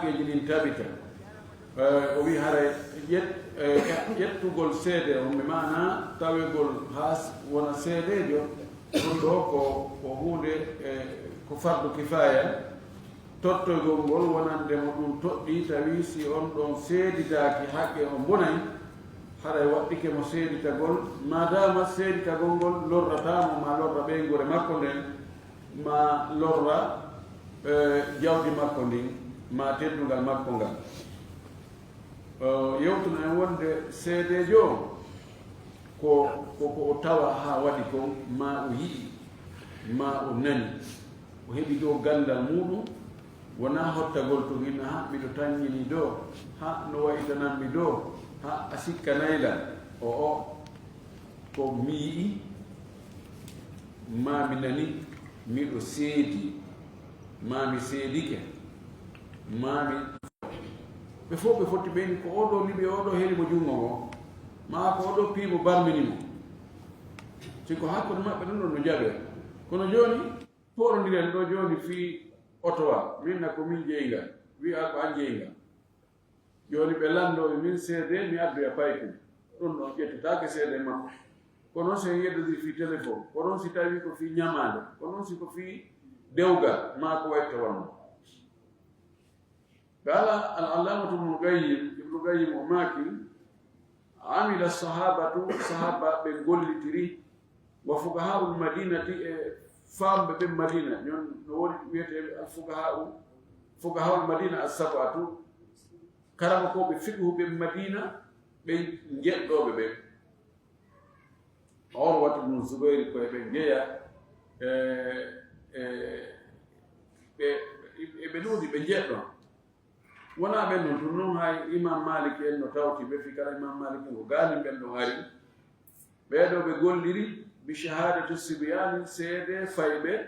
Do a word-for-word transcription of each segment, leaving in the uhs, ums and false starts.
Eji ɗin tabita. Eh, o wi haray ƴet-, eh, ƴettugol seede on, ɓe maana tawegol haa s-, wona seedeejo, ɗum ɗo ko, ko huunde, eh, ko fardu kifaaya. Tottogol ngol wonande mo ɗum toɗɗii, tawi si on ɗon seeditaaki haqqe on bonay, haray waɗɗike mo seeditagol, maadaama seeditagol ngol lorrataa mo, ma lorra ɓeynguure makko nden, ma lorra, eh, jawdi makko ndin, ma teddungal makko ngal. Eh, yewtuna en wonde seedeejo on ko, ko, ko o tawa haa waɗi kon, ma o yi'i, ma o nani, o heɓi ɗo ganndal muuɗum, wonaa hottagol tun hinna, ha, miɗo tanngini ɗo, ha, no wa'itanammi ɗo, ha, a sikkanay lan. O, o, ko mi yi'i, ma mi nani, miɗo seedi, ma mi seedike, ma mi. Ɓe fof ɓe fotti ɓeyni ko oɗo liɓi, oɗo heli mo junngo ngo, ma ko oɗo pii mo barmini mo. Si ko hakkunde maɓɓe ɗum ɗon no jaɓee. Kono jooni, pooɗondiren ɗo jooni fii otowa, min na ko min jeyi ngal, wi'a ko an jeyi ngal. Jooni ɓe lanndoo e min seede, mi addoya paykun. Ɗum ɗon ƴettetaake seede makko. Kono si en yeddodiri fii telefon, kono si tawii ko fii ñamaande, kono si ko fii dewgal, maa ko waɗta wonno. Qaala al-allaamatu Ibnul Qayyim, Ibnu Qayyim o maaki, amila sahaabatu, sahaabaaɓe gollitiri, wa fuqahaa'ul madinati, e faamɓe ɓen Madina, ñon no woni wi'eteeɓe al fuqahaa'u, fuqahaa'ul madina as-sab'atu, karamokooɓe fiqhu ɓen Madina, ɓen jeɗɗooɓe ɓen. Urwatu bnu Zubayr ko e ɓe jeya, e, e, ɓe, e ɓe ɗuuɗi ɓe jeɗɗo. Wonaa ɓen non tun, non hay Imam Malik en no tawti ɓe, fii kala Imam Malik en ko gaanin ɓen ɗon ari. Ɓee ɗoo ɓe golliri bi shahadati sibyaani, seede fayɓe,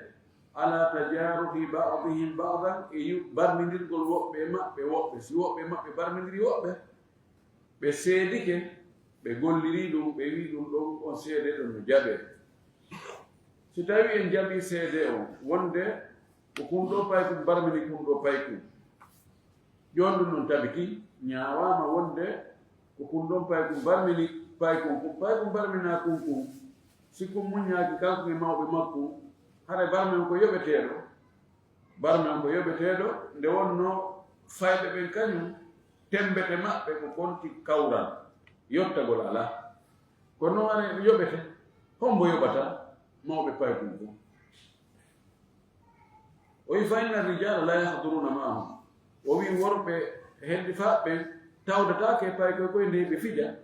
ala tajaruhi ba'dihim ba'dan, e yu-, barmindirgol woɓɓe e maɓɓe woɓɓe. Si woɓɓe e maɓɓe barmindiri woɓɓe, ɓe seedike, ɓe golliri ɗum, ɓe wi'i ɗum ɗon, on seede ɗon no jaɓee. Si tawii en jaɓii seede on, wonde ko kun ɗoo paykun barmini kun ɗoo paykun, jooni ɗum ɗon tabiti, ñaawaama wonde ko kun ɗon paykun barmini paykun kun, paykun barminaa kun kun, si kun muññaaki kanko e mawɓe makku, haray barme on ko yoɓeteeɗo. Barme on ko yoɓeteeɗo, nde wonnoo fayɓe ɓen kañum, temmbete maɓɓe ko konti kawral, yottagol alaa. Kono non ari yoɓete, hombo yoɓata mawɓe paykun kon? O wi, fa inna rijaala la yahduruuna ma'ahum. O wi, worɓe heddifaaɓe ɓen tawdataake e paykoy koy nde ɓe fija,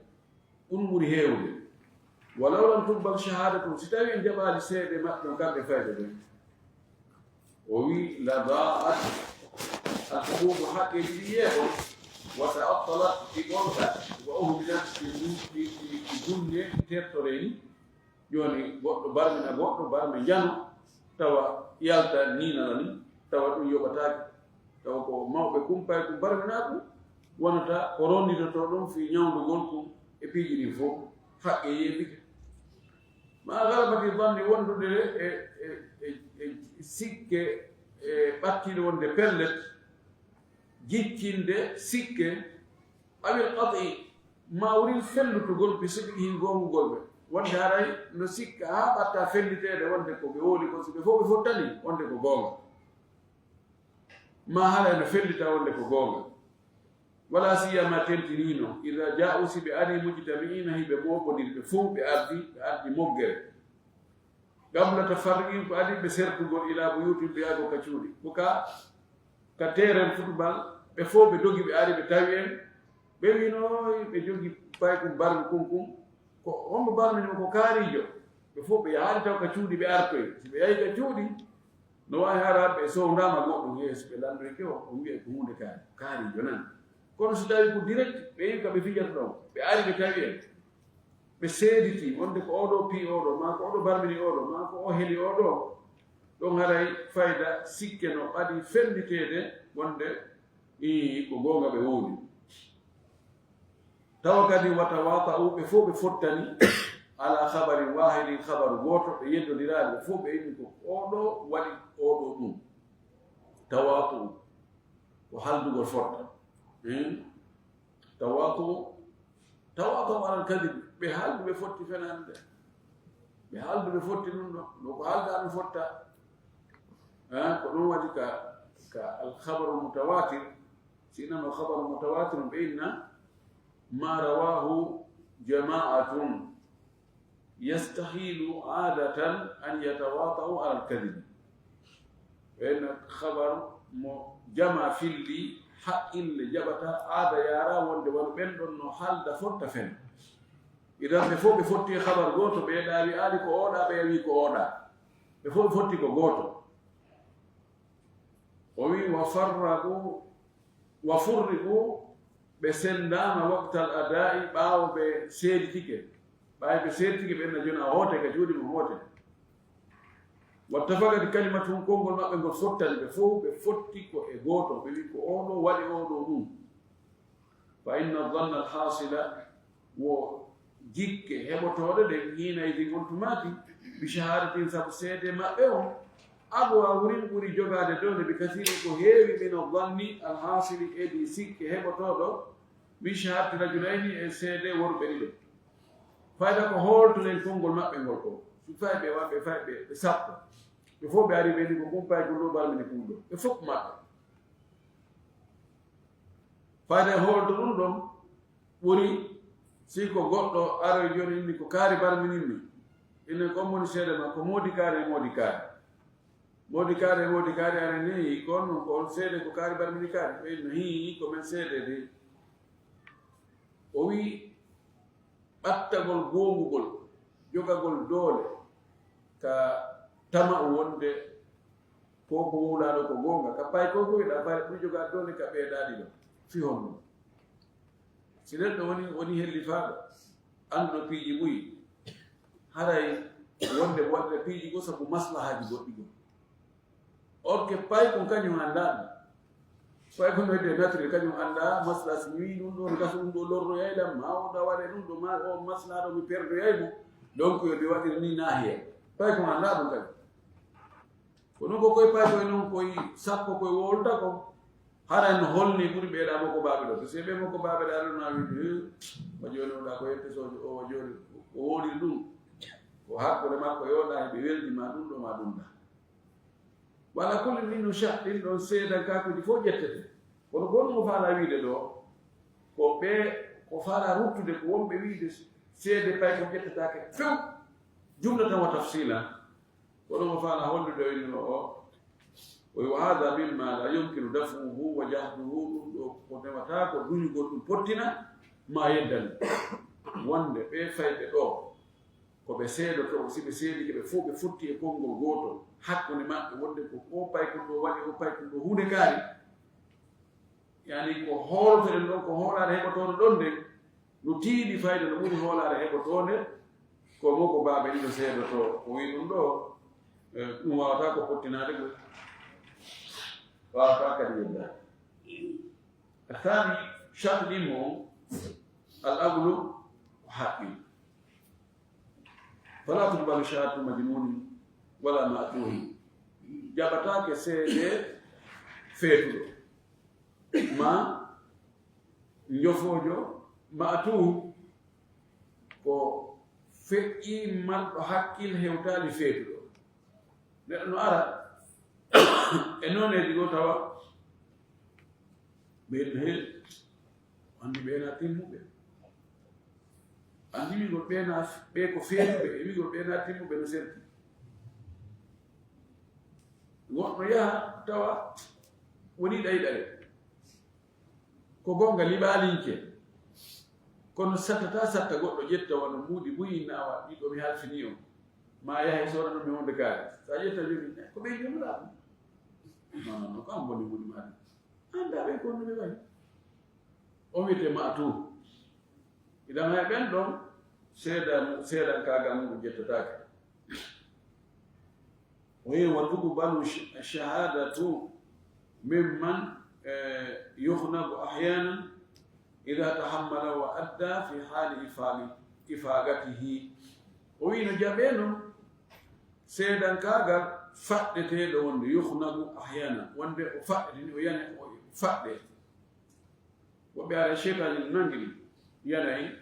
ɗum ɓuri heewde. Walaw lam tuqbal shahaadatuhum, si tawii en jaɓaali seede maɓɓe on, kamɓe fayɓe ɓen. O wi, la daa'at al huquuqu, haqqeeji ɗi yeeɓo, wa ta'attalat, ɗi ɓonta, wa uhmilat, ɗi, ɗi, ɗi, ɗi dunne, tertoree ni. Jooni goɗɗo barmina goɗɗo, barme njano, tawa yalta ni nana ni, tawa ɗum yoɓataake. Tawa ko mawɓe kumpay ko barminaa ɗum, wonata ko ronditotoo ɗum fii ñawndugol ɗum e piiji ɗin fof, haqqe yeeɓike. Ma galabati danni, wondude e, e, e, e sikke, e ɓattiiɗe wonde pellet, jiccinde sikke, awil qat'i, ma wurin fellutugol bi sidqihim, goongugol ɓe. Wonde haray no sikka haa ɓatta felliteede wonde ko ɓe woni kon, si ɓe fof ɓe fottani, wonde ko goonga. Ma haray no fellita wonde ko goonga. Wala siyama tentiniino, iza jaa'u, si ɓe ari, mujtami'iina, hiɓe mooɓondiri, ɓe fof ɓe ardi, ɓe ardi moggere. Qabla tafarruqihim, ko adii ɓe sertugol, ila buyuutihim, ɓe yaagol ka cuuɗi. Ko ka, ka teeren futubal, ɓe fof ɓe dogi, ɓe ari, ɓe tawi en. Ɓe wiino, ɓe jogi paykun barmi kun kun. Ko hombo barmini mo? Ko kaariijo. Ɓe fof ɓe yahaali taw ka cuuɗi, ɓe artoyi. Si ɓe yahi ka cuuɗi, no waawi hara ɓe sowndaama goɗɗum, yeeso ɓe landoyke o, o wi'e ko huunde kaari, kaariijo nan. Kono si tawi ko direct, ɓe yi'i ka ɓe fijata ɗon, ɓe ari, ɓe tawi en. Ɓe seediti wonde ko oɗo pii oɗo, maa ko oɗo barmini oɗo, maa ko o heli oɗo. Ɗon haray fayda sikke no ɓadi felliteede wonde, ii, ko goonga ɓe wowli. Tawa kadi, wa tawaata'u, ɓe fof ɓe fottani, ala khabarin waahidin, khabaru gooto, ɓe yeddondiraali, ɓe fof ɓe inni ko oɗo waɗi oɗo ɗum. Tawaata'u. Ko haldugol fotta. Hmm? Tawatu, tawatu alal kadib. Ɓe haldu ɓe fotti fenande. Ɓe haldu ɓe fotti ɗum ɗo. No ko halda ɗum fotta. Eh, ko ɗum waɗi ka, ka al khabaru mutawatir. Sinano khabaru mutawatir ɓe inna ma rawahu jama'atun. Yastahilu adatan an yatawata'u alal kadib. Ɓen khabar mo jama filli haqqille jaɓata aada yara wonde wano ɓen ɗon no halda fotta fen. Idan ɓe fof ɓe fotti e khabar gooto, ɓe ɗa wi ali ko oɗa, ɓe wi ko oɗa. Ɓe fof ɓe fotti ko gooto. O wi wa farraqu, wa furriqu, ɓe sendama waqtal ada'i, ɓaawo ɓe seeditike. Ɓaawo ɓe seeditike, ɓe na jona hoote ka juuɗe mum hoote. Wattafaqat kalimatuhum, konngol maɓɓe ngol fottani ɓe fof, ɓe fotti ko e gooto, ɓe wi ko oɗo waɗi oɗo ɗum. Fa inna dhanna alhasila, wo jikke heɓotooɗe ɗen hiina idin on tumaati, bi shahadatin, sabu seede maɓɓe o, aqwa, wurin ɓuri jogaade doole, bi kasirin, ko heewi, min adhanni alhasili, e ɗi sikke heɓotooɗo, bi shahadati rajulayni, e seede worɓe ɗiɗo. Fayda ko hooltoɗen konngol maɓɓe ngol ko, si fay ɓe waɗɓe, fay ɓe, ɓe sappo, ɓe fof ɓe ari ɓe ni ko kumpay ko ɗo balmini kumɗo, ɓe fof maɓɓe. Fayda e hoolto ɗum ɗon ɓuri si ko goɗɗo aroy jooni inni ko kaari barmininmi. Inen kon woni seede ma, ko moodi kaari e moodi kaari. Moodi kaari e moodi kaari, aray ni, ko on non, ko on seede ko kaari barmini kaari. Ɓe inno, hii, ko men seede de. O wi, ɓattagol goongugol, jogagol doole, ka tama'u wonde ko ko wowlaaɗo ko goonga, ka pay ko ko wiɗa fare ɓuri jogaade doole ka ɓeeɗaaɗi ɗo. Fi honno? Si neɗɗo woni, woni hellifaaɗo, annduɗo piiji buy, haray wonde waɗira piiji goo sabu maslahaaji goɗɗi goo. Or que pay kon kañum anndaa ɗum. Pay kon hedde nature kañum anndaa maslaha si mi wii ɗum ɗo, gasu ɗum ɗo lorroyay lam, ma o ɗa waɗe ɗum ɗo, ma o maslaha ɗo mi perdoyay mo. Donc yo mi waɗir ni na heen. Pay kon anndaa ɗum kañum. Kono ko koye pay koye noon koye sappo koye wowlata ko. Hara no holni ɓuri ɓeeɗa mo ko baaɓe ɗo. Parce que ɓe mo ko baaɓe ɗa ɗum na wiide, o jooni o ɗa ko yette sojo o, o jooni o woɗiri ɗum. Ko hakkunde makko yo ɗa heɓe weldi ma ɗum ɗo ma ɗum ɗa. Wala kulli min no sha ɗin ɗon seedankaakuuji fof ƴettete. Kono ko honɗum o faala wiide ɗo? Ko ɓe, ko faala ruttude ko wonɓe wiide seede pay ko ƴettetaake few, jumlatan wa tafsila. Kono o faala hollude o inno o, o wi, "Wa hadha mimma la yumkinu daf'uhu wa jahduhu", ɗum ɗo ko newata ko duñugol ɗum pottina, ma yeddani. Wonde ɓe fayɓe ɗo, ko ɓe seedoto, si ɓe seedike ɓe fof ɓe fotti e konngol gootol hakkunde maɓɓe, wonde ko o pay kon ɗo waɗi, o pay kon ɗo huunde kaari. Yani ko hoolotoɗen ɗon, ko hoolaare heɓotooɗo ɗon nden, no tiiɗi fayda, no ɓuri hoolaare heɓotoonde, ko mo ko baaɓe ɗiɗo seedoto. O wi ɗum ɗo, eh, ɗum wawata ko fottinaade ko, wawata kadi yeddaade. Athani, sharti ɗimmo on, al aqlu, ko haqqil. Fala tuqbalu shahadatu majnuni wala ma'tuhi. Jaɓataake seede feetuɗo. Ma njofoojo, ma'tuhu, ko feƴƴi marɗo hakkil hewtaali feetuɗo. Neɗɗo no ara e nooneeji goo tawa ɓe no heewi. Anndi ɓe na timmuɓe. Anndi wiigol ɓe na, ɓe ko feetuɓe, e wiigol ɓe na timmuɓe no serti. Goɗɗo yaha tawa woni ɗayɗay. Ko goonga liɓaalinke. Kono sattata satta goɗɗo ƴetta wano mbuuɗi buy inna awa ɗiɗo mi halfini on. Ma yahay soodano mi wonde kaari. Sa ƴetta joni, ko ɓe jomiraɗum. Non, non, non, ko an boni mbuuɗi ma ɗi. Annda ɓe ko no ɓe wayi. O wiyete ma tu. Idan hay ɓen ɗon seeda, seedankaagal mum ƴettataake. O wiyi, "Wa tuqbalu sh-, shahadatu mimman, eh, yukhnabu ahyanan idha tahammala wa adda fi hali ifali, ifagatihi." O wiyi no jaɓeeno seedankaagal Faɗɗeteeɗo wonde yuhnagu ahyana, wonde o faɗɗetini, o yani, o faɗɗe. Woɓɓe ara seytaani no nangi ɗum, yana en,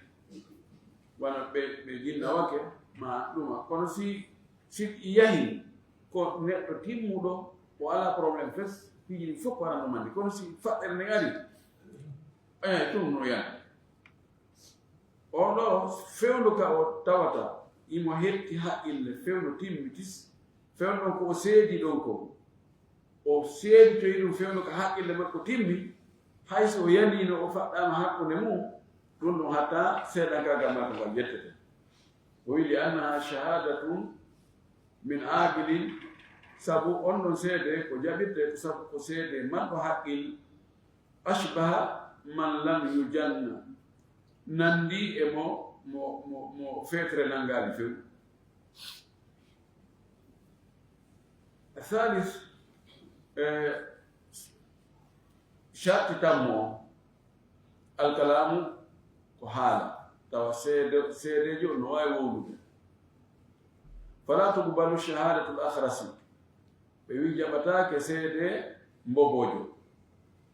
wano ɓe, ɓe jinnawake, ma ɗuma. Kono si, si yahi ko neɗɗo timmuɗo, o alaa problème fes, piiji ɗin fof ko arano mandi. Kono si faɗɗere nden ari, eh, ɗum no yana. Oɗo fewndo ka o tawata, imo hetti haqqille, fewndo timmitis, fewndo ko o seedi ɗon ko. O seeditoyi ɗum fewndo ka haqqille makko timmi, hay so o yaniino, o faɗɗaama hakkunde mum, ɗum ɗum hatta seedankaagal makko ngal yettete. O wi, "Li annaha shahadatun min aqilin," sabu on ɗon seede ko jaɓirte, ko sabu ko seede marɗo haqqil, "ashbaha man lam yujanna," nandi e mo, mo, mo, mo feetere nangaali few. Thalith, eh, sharti tammo, alkalamu ko haala, tawa seede, seedejo no waawi wowlude. Fala tuqbalu shahadatul akhrasi, ɓe wi jaɓataake seede mboboojo.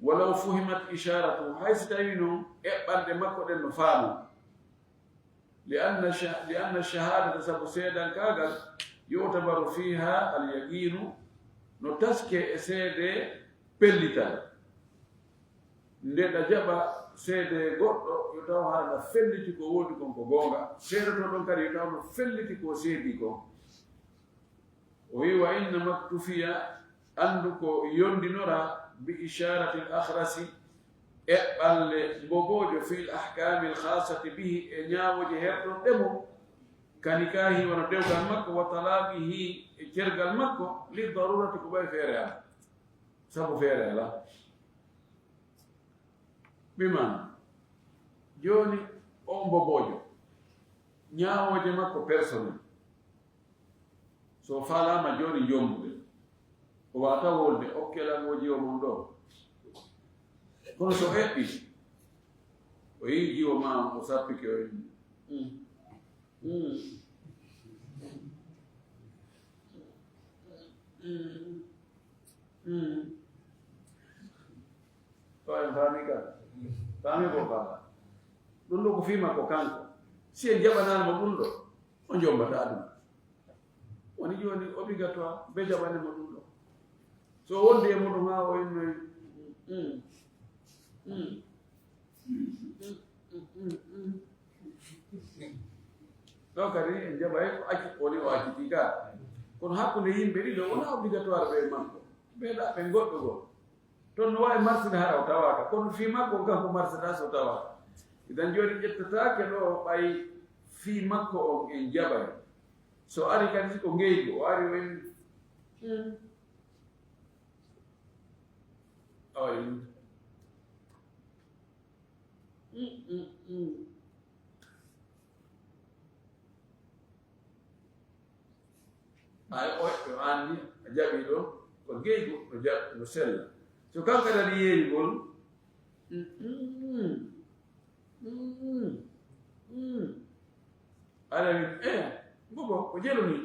Walaw fuhimat isharatu, hay si tawi noon eɓɓanɗe makko ɗen no faamo. Li anna sha-, li anna shahadata, sabu seedankaagal, yu'tabaru fiha al yaqinu, no taske e seede pellital. Nde ɗa jaɓa seede goɗɗo, yo taw hara ɗa felliti ko woodi kon ko goonga. Seedoto ɗon kadi yo taw no felliti ko seedi kon. O wi, "Wa inna maktufiya," anndu ko yondinora, "bi isharatil akhrasi," e ɓalle mboboojo, "fil ahkamil khasati bihi," e ñaawooje hertorɗe mo, "ka nikahi," wano dewgal makko, "wa talaqihi," e cergal makko, "li darurati," ko ɓay feere am, sabu feere ala. Ɓiman, jooni o mboboojo, ñaawooje makko personnel. So faalaama jooni jommbude, o waata wolde, "Okke lan wo jiwo mon ɗo." Kono so eɓɓi, o yii jiwo ma, o sappike, o yii, "Mm. Mm. Mm. Mm." To en faami ka? Faami ko faama. Ɗum ɗo ko fii makko kanko. Si en jaɓanaani mo ɗum ɗo, o jommbataa ɗum. Woni jooni obligatoire ɓe jaɓane mo ɗum ɗo. So wonde e muɗum haa o innoy, mm, mm, mm, mm, mm, mm. Ɗo kadi en jaɓay ko acci, woni o acciti ka. Kono hakkunde yimɓe ɗiɗo wonaa obligatoire ɓe e makko. Ɓe ɗa ɓe goɗɗo goo. Toon no waawi marsude hara o tawaaka. Kono fii makko kanko marsude so tawaaka. Idan jooni ƴettataake ɗo ɓay fii makko on en jaɓay. So ari kadi si ko ngeygu, o ari o en, mm. Awa en. Mm, mm, mm. Ay, o, o anndi, a jaɓi ɗo, ko ngeygu, no jaɓ-, no sella. So kanko kadi yeeyugol, mm, mm, mm, mm, mm. Aɗa wi, eh, mbobo, ko jelu ni.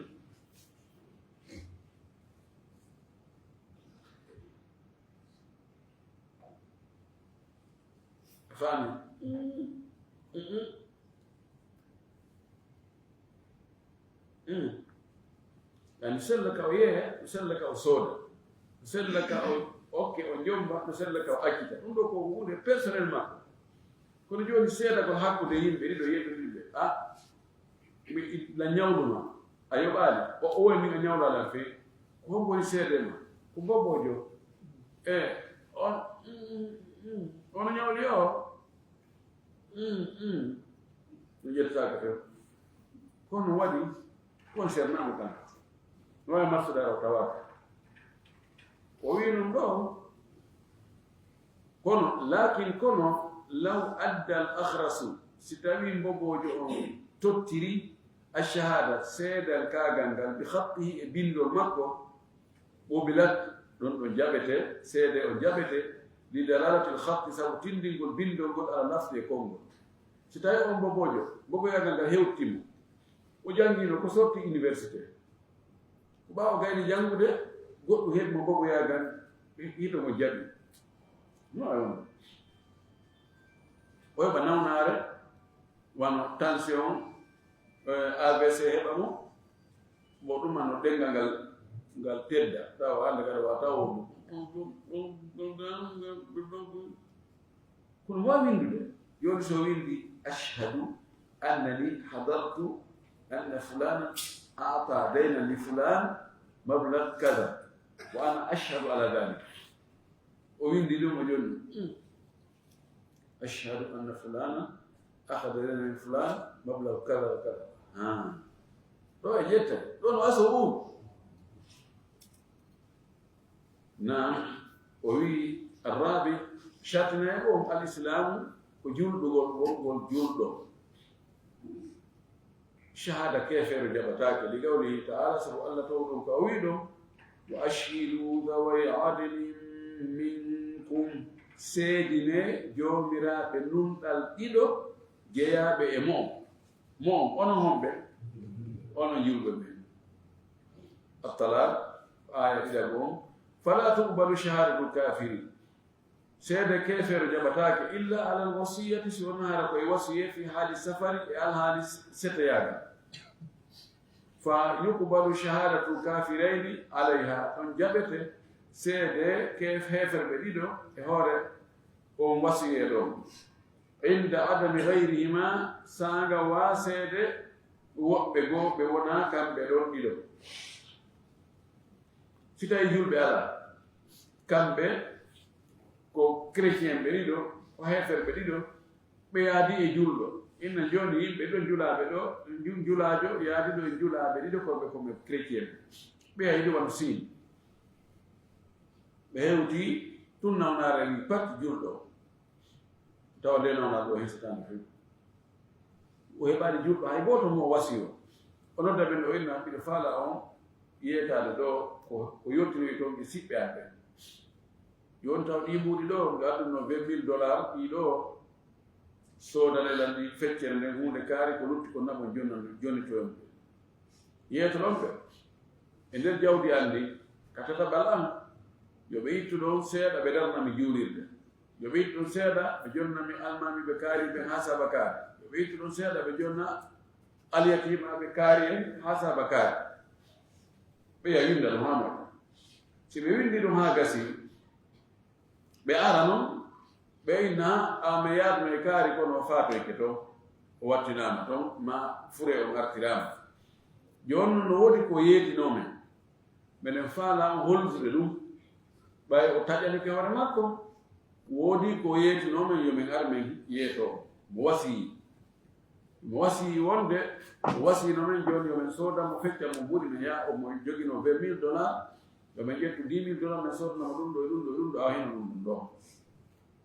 A faami? Mm, mm, mm. Mm. Yani sella ka o yeeya, sella ka o sooda. Sella ka o okke, o jomba, sella ka o accita. Ɗum ɗo ko huunde personnel makko. Kono jooni seedagol hakkunde yimɓe ɗiɗo yeddodiiɓe. Ah, mi la ñawlu ma. A yoɓaali. O, o woni min a ñawlaali am fee. Ko honko woni seede ma? Ko mbobojo. E, on, mm, mm, mm. Ono ñawli o? Mm, mm. Mi ƴettaaka fen. Kono waɗi concernant mo tan. No waawi marsude ara o tawaaka. O wi ɗum ɗo, kono, lakin kono, law adda al akhrasu, si tawi mboboojo on tottiri, ash-shahada, seedal kaagal ngal, bi khattihi, e bindol makko, qubilat, ɗon ɗon jaɓete, seede on jaɓete, li dalalatil khatti, sabu tindingol bindol ngol ala lafdi e konngol. Si tawi on mboboojo, mboboyagal ngal hewtimo, o janngiino ko sorti université, Ɓaawo gayni janngude, goɗɗum heɓi mo bogoyaagal, hito mo jaɓi. No ay wonde. O heɓa nawnaare, wano tension, eh, A V C heɓa mo, mo ɗum no ɗemngal ngal, ngal tedda. Tawa hannde kadi wa taw o kono wawi windude. Yoni so windi, "Ashhadu annani hadartu anna fulana ata daynan li fulan mablag kada, wa ana ashhadu ala dhalik." O windi ɗum o jonni. "Ashhadu anna fulana akhadha daynan li fulan mablag kada wa kada." Ha. Ɗo e ƴetta. Ɗo no aso o. Naam, o wi'i, "Arrabi, sharti nayi on, al islaamu, ko julɗugol, wongol julɗo." Shahada keefeero jaɓataake, li qawlihi ta'ala, sabu Allah tawɗum ka o wi'i ɗon, "Wa ashhidu dhaway adlin minkum, seedine joomiraaɓe nunɗal ɗiɗo jeyaaɓe e mo'on." Mo'on, onon homɓe? Onon julɓe ɓen. At-Talaq, aaya ɗiɗaɓo on, "Fala tuqbalu shahadatul kafiri." Seede keefeero jaɓataake illa alal wasiyati, si wonaa hara ko e wasiyee, fi haali safari, e alhaali seteyaagal. "Fa yuqbalu shahadatul kafirayni alayha." Ɗon jaɓete seede keef-, heeferɓe ɗiɗo e hoore on wasiyee ɗon. "Inda adami ghayrihima," saanga wa seede woɓɓe goo ɓe wonaa kamɓe ɗon ɗiɗo. Si tawi julɓe alaa, kamɓe ko chrétien ɓe ɗiɗo, ko heeferɓe ɗiɗo, ɓe yaadi e julɗo. Inna jooni yimɓe ɗon julaaɓe ɗo, ju-, julaajo yaadi ɗo e julaaɓe ɗiɗo, ko ɓe, ko ɓe chrétien. Ɓe yahi ɗo wano Siin. Ɓe hewti tun nawnaare wi pat julɗo. Tawa nde nawnaare ɗo hesitaande few. O heɓaani julɗo hay gooto mo o wasiyo. O nodda ɓen o inna, "Mbiɗo faala on yeetaade ɗo ko, ko yottiniri toon e siɓɓe am ɓen." Jooni taw ɗii mbuuɗi ɗo, ɓe adduno vingt mille dollars, ɗii ɗo, soodanee lan ɗi feccere nden huunde kaari, ko lutti ko naɓon jonna-, jonnitoyon ɓe. Yeetoɗon ɓe. E nder jawdi an ndi, ka tataɓal an, yo ɓe ittu ɗon seeɗa ɓe darna mi juulirde. Yo ɓe ittu ɗon seeɗa ɓe jonna mi almaami ɓe kaari ɓen haa saaba kaari. Yo ɓe ittu ɗon seeɗa ɓe jonna alyatiima ɓe kaari en haa saaba kaari. Ɓe ya winda ɗum haa moƴƴa. Si ɓe windi ɗum haa gasi, ɓe ara non, ɓe inna, "A, mi yaadno e kaari kono o faatoyke toon, o wattinaama toon, ma fure on artiraama." Jooni non no woodi ko yeetinoo men. Menen faalaa on hollude ɗum. Ɓay o taƴanike hoore makko, woodi ko yeetinoo men yo men ar men yeetoo. Mo wasiyii. Mo wasiyii wonde, o wasiyino men jooni yo men soodan mo, feccan mo mbuuɗi, men yaha, o mo joginoo vingt mille dollars, yo men ƴettu dix mille dollars, men soodana mo ɗum ɗo e ɗum ɗo e ɗum ɗo, awa hino ɗum ɗum ɗo.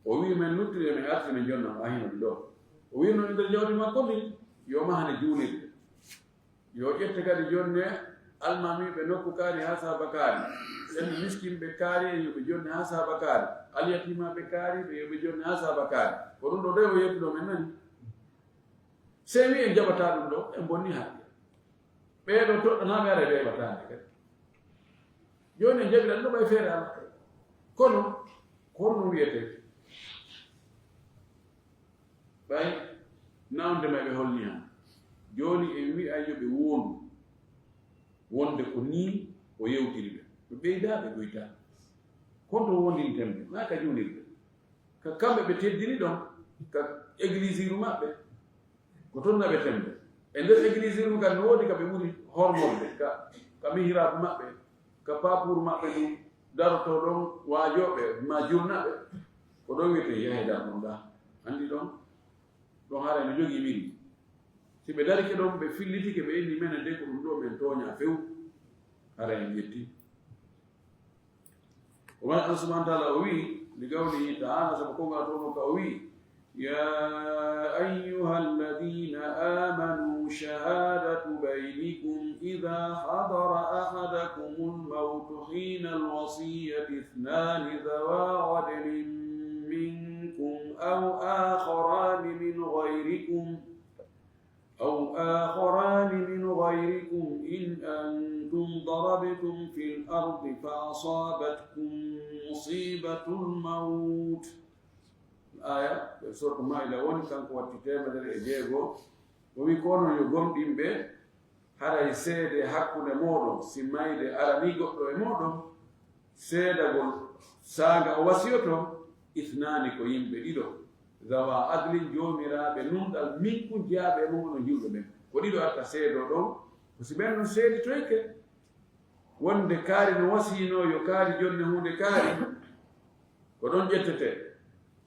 O wi'i men luttiri, men arti men jonna mo, awa hino ɗum ɗo. O wi'no e nder jawdi makko ndin, yo mahane juulirde. Yo ƴette kadi jonne almaamiiɓe nokku kaari haa saaba kaari. Ɓen miskinɓe kaari en yo ɓe jonne haa saaba kaari. Alyatiimaaɓe kaari ɓe yo ɓe jonne haa saaba kaari. Ko ɗum ɗo de o yeetuɗo men nani. Sey wi en jaɓataa ɗum ɗo, en bonni haqqe. Ɓee ɗo toɗɗanaaɓe ara ɓe heɓataande kadi. Jooni en jaɓiran ɗo ɓay feere alaa kadi. Kono, ko honno wiyetee? Ɓay nawde ma ɓe holni han. Jooni en wi'ay yo ɓe wondu. Wonde ko nii o yewtiri ɓe. Ɓe ɓeydaa, ɓe ɗoytaa. Kon to wondinten ɓe, naa ka juulirde. Ka kamɓe ɓe teddini ɗon, ka eglisiiru maɓɓe. Ko toon naɓeten ɓe. E nder eglisiiru kan no woodi ka ɓe ɓuri hormorde, ka, ka mihraabu maɓɓe, ka paapuuru maɓɓe ndu darotoo ɗon waajooɓe, ma julnaɓe. Ko ɗon wiyetee yahe darnon ɗaa. Anndi ɗon, ɗon haray no jogii miri. Si ɓe darike ɗon, ɓe fillitike, ɓe inni menen de ko ɗum ɗo men tooñaa few. Haray en ƴetti. O waɗi Allah subhanahu wa ta'ala o wi'i, li qawlihi ta'ala, sabu ko ngal toon ka o wi'i, يا أيها الذين آمنوا شهادة بينكم إذا حضر أحدكم الموت حين الوصية اثنان ذوا عدل منكم أو آخران من غيركم أو آخران من غيركم إن أنتم ضربتم الموت. Aya ɓe sortu Maa'ida woni, kanko watti teemedere e jeego. O wi, ko onon yo gomɗinɓe, haray seede hakkunde mooɗon, si mayde aranii goɗɗo e mooɗon, seedagol saanga o wasiyoto, ithnaani ko yimɓe ɗiɗo, zawaa adlin joomiraaɓe nunɗal, minkum jeyaaɓe e mon onon julɓe ɓen. Ko ɗiɗo arta seedoo ɗon, ko si ɓen ɗon seeditoyke wonde kaari no wasiyinoo yo kaari jonne huunde kaari, ko ɗon ƴettetee.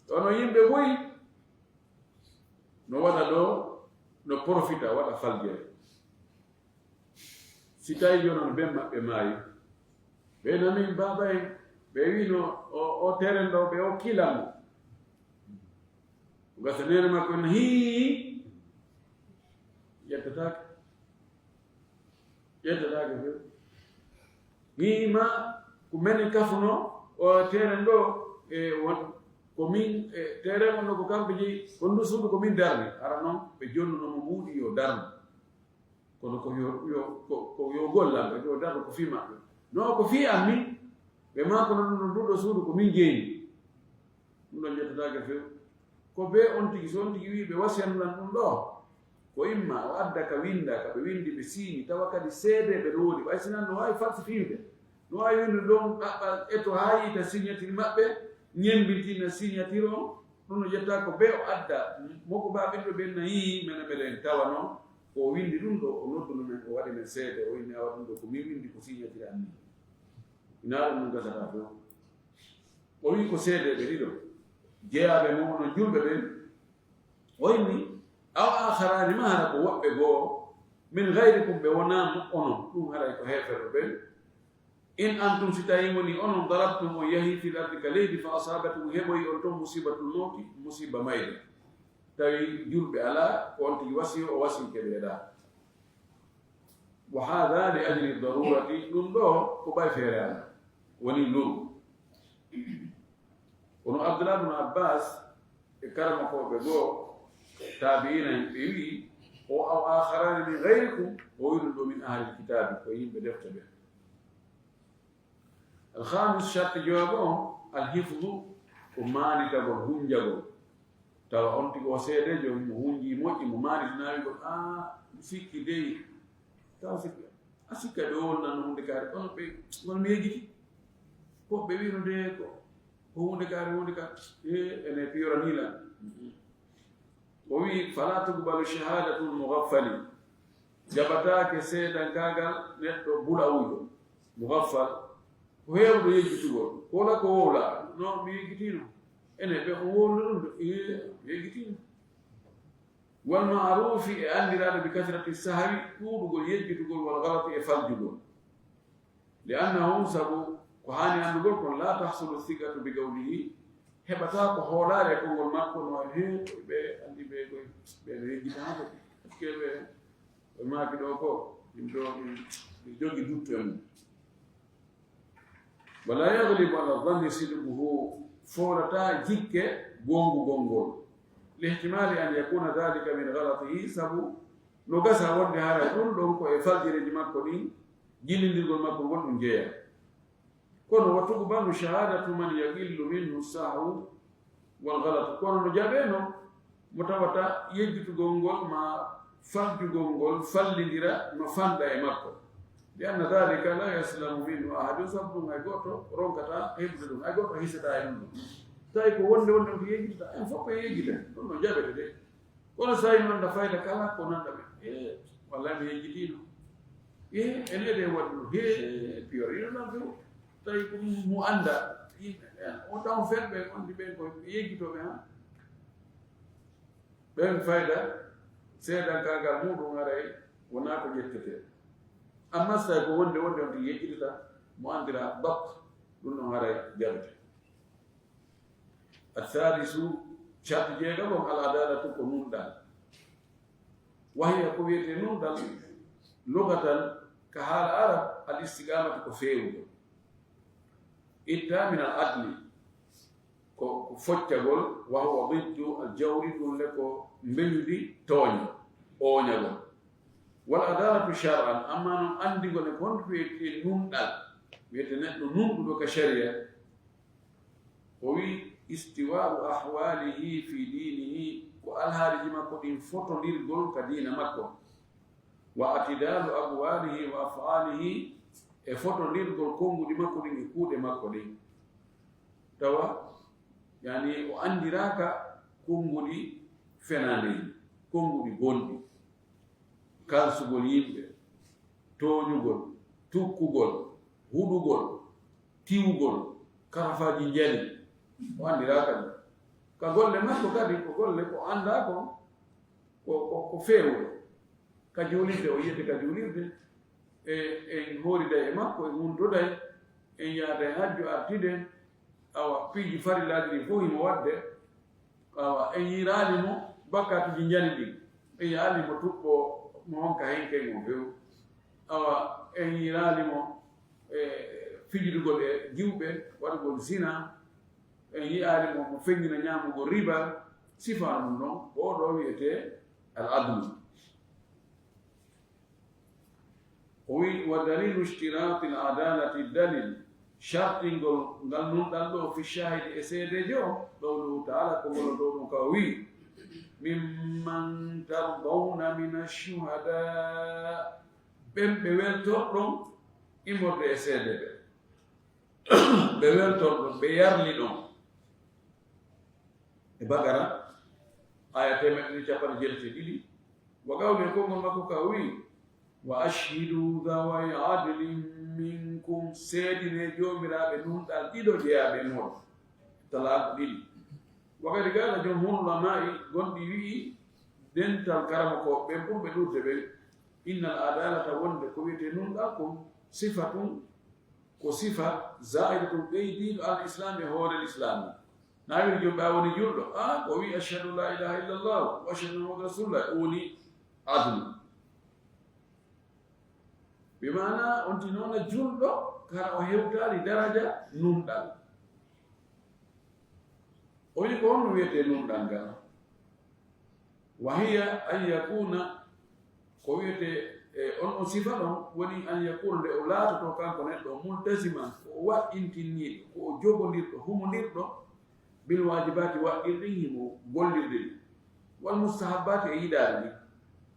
Kono yimɓe buy no waɗa ɗo, no profita, waɗa faljere. Si tawi jonon ben maɓɓe maayi, ɓe nami baaba en, ɓe wino o, o teren ɗo, ɓe okki lammo. Ko gasa neene makko en hii, ƴettataake. Ƴettataake few. Hii ma ko menen kafuno o teren ɗo, e won ko min, e teren on ɗo ko kamɓe jeyi, on ndu suudu ko min darni. Ara noon ɓe jonnuno mo mbuuɗi yo darnu. Kono ko yo, yo, ko, ko yo gollanɓe, yo darno ko fii maɓɓe. No ko fii an min, ɓe maa kono ɗum ɗon duɗo suudu ko min jeeyni. Ɗum ɗon ƴettataake few. Ko bee on tigi, so on tigi wii ɓe wasiyan lan ɗum ɗo, ko imma o adda ka winda, ka ɓe windi ɓe siini, tawa kadi seedeeɓe no woodi. Ɓay sinan no waawi falsifiide. No waawi windu ɗon ɗaɓɓa eto haa yiita signature maɓɓe, ñembintina signature on, ɗum no ƴetta ko bee o adda, mo ko baa ɓiɗɗo ɓen na yii, mene meɗen tawa noon, ko o windi ɗum ɗo, o nodduno men, o waɗi men seede, o inni awa ɗum ɗo ko min windi ko signature an ni. Ina ɗum ɗum gasata few. O wi ko seedeeɓe ɗiɗo, jeyaaɓe mo onon julɓe ɓen, o inni, aw aakharaani ma hara ko woɓɓe goo, min gayrikum ɓe wonaa mo onon, ɗum haray ko heeferɓe ɓen, in antum si tawi woni onon darabtum on yahi fil ardi ka leydi fa asabatum heɓoyi on ton musibatul mawti musiba mayde tawi julɓe alaa ko on tigi wasiyo o wasi keɓeɗa wa hada li ajli darurati ɗum ɗo ko ɓay feere alaa woni luru. Kono abdullah bnu abbas e karamakooɓe goo taabiina en ɓe wii o aw akharani min gayrikum o wiɗum ɗo min ahlil kitaabi ko yimɓe defte ɓe. Alhamis sharti jowaɓo on alhifdu ko maanditagol hunjagol tawa on tigi o seedejo mo hunji moƴƴi mo maanditinaawigol a mi sikki dey taw sikki a sikka ɓe wonnanno hunde kaari kono ɓe kono mi yejjiti ko ɓe wino de ko ko hunde kaari hunde ka e ene piyorani lan o wi fala tuqbalu shahadatul mughaffali jaɓataake seedankaagal neɗɗo bulawujo mugaffal ko heewɗo yejjitugol ko wala ko wowla no mi yejjitino ene ɓe ko wowla ɗum de mi yejjitino wal maarufi e anndiraaɗo bi kasrati sahawi ɗuuɗugol yejjitugol wal galati e faljugol li annahu sabu ko haani anndugol kon la tahsulu thigatu bi gawlihi heɓata ko hoolaare e konngol makko no waɗi he ɓe anndi ɓe koye ɓe no yejjita ha kadi parce que ɓe ɓe maaki ɗo ko ɗum ɗo ɗum jogi duttu e mum wala yaglibu ala dhanni sidquhu foolata jikke goongugol ngol lihtimali an yakuna dhalika min galatihi sabu no gasa wonde hara ɗum ɗon ko e faljireeji makko ɗin jillindirgol makko ngol ɗum jeeya kono wa tuqbalu shahadatu man yaqillu minhu sahwu wal galatu kono no jaɓeeno mo tawata yejjitugol ngol ma faljugol ngol fallidira no fanɗa e makko li anna dhalika la yaslamu minhu ahadun sabu ɗum hay gooto ronkata heɓude ɗum hay gooto hisata e ɗum ɗum tawi ko wonde wonde on ko yejjitata en fof ko yejjita ɗum no jaɓete de kono so tawi noon no fayda kala ko nanɗa ɓe e walla mi yejjitino e ene ede waɗuno he piyoriɗo nan few tawi ko mo annda yimɓe ɓen o taw ferɓe ondi ɓen ko yejjitoɓe han ɓen fayda seedankagal muɗum haray wona ko ƴettete amma so tawi ko wonde wonde on tigi yejjitata mo anndira bak ɗum ɗon haray jaɓete السادس شرط jeegaɓo العدالة ko nunɗal وهي ko wiyetee nunɗal لغة ka haala arab الاستقامة ko feewugol itta من العدل ko foccagol وهو ضد الجور ɗum le ko mbeñudi tooña ooñagol والعدالة شرعا amma noon anndingol e ko honto wiyetee nunɗal wiyete neɗɗo nunɗuɗo ka sharia O wi, istiwa'u ahwalihi fi dinihi, ko alhaaliiji makko ɗin fotondirgol ka diina makko. Wa atidalu aqwalihi wa af'alihi, e fotondirgol konnguɗi makko ɗin e kuuɗe makko ɗin. Tawa, yani, o anndiraaka konnguɗi fenaandeeji, konnguɗi bonɗi, kalsugol yimɓe, tooñugol, tukkugol, huɗugol, tiwugol, karafaaji njari, o anndiraaka ɗum. Ka golle makko kadi, ko golle ko anndaa kon, ko, ko, ko feewuɗo. Ka juulirde, o yiyete ka juulirde, e, en hooriday e makko, en wuntoday, en yaaday hajju artide, awa, piiji farillaaji ɗi fof himo waɗde, awa, en yiiraali mo bakkaatuji njani ɗin, en yiyaali mo tuɓɓo mo honka henke mo few, awa, en yiiraali mo, e, fijidugol e jiwɓe, waɗugol zina, en yiyaali mo mo feññina ñaamugol riba, sifa ɗum ɗon, ko o ɗo wiyetee al adlu. O wi, wa dalilu ishtirati al adalati, dalil shartingol ngal nunɗal ɗo, fi shahidi, e seedeejo o, qawluhu ta'ala, ko ngol ɗo ɗum ka o wi, mimman tardawna min ashuhada, ɓen ɓe weltorɗon immorde e seedeeɓe, ɓe weltorɗon, ɓe yarliɗon. E Baqara, aya teemeɗɗe ɗiɗi capanɗe jeetati e ɗiɗi, wa qawli, e konngol makko ka o wi, wa ashhidu dhaway adlin minkum, seedinee joomiraaɓe nunɗal ɗiɗo jeyaaɓe e mooɗon, talaaku ɗiɗi. Wa qad qala jumhurul ulama'i, gonɗi wi'i, dental karamokooɓe ɓen ɓurɓe ɗuuɗude ɓen, innal adalata, wonde ko wiyetee nunɗal kon, sifatun, ko sifa zaidatun ɓeydiiɗo al islaami e hoore lislaami. Na wi'i jooni ɓe a woni julɗo, a ko o wi'i ashhadu la ilaha illallah wa ashhadu anna muhammadan rasulullah, o woni adlu. Bi maana on tinoona julɗo, kara o hewtaali daraja nunɗal. O wi'i ko honno wiyetee nunɗal ngal? Wa hiya an yakuna, ko wiyetee, e, on, on sifa ɗon, woni an yakuna, nde o laatoto kanko neɗɗo o, multasiman, ko o waɗɗintinniiɗo, ko o jogondirɗo, humondirɗo, bil waajibaati, waɗɗirɗi himo gollirde ɗi, wal mustahabbaati, e yiɗaade ɗi,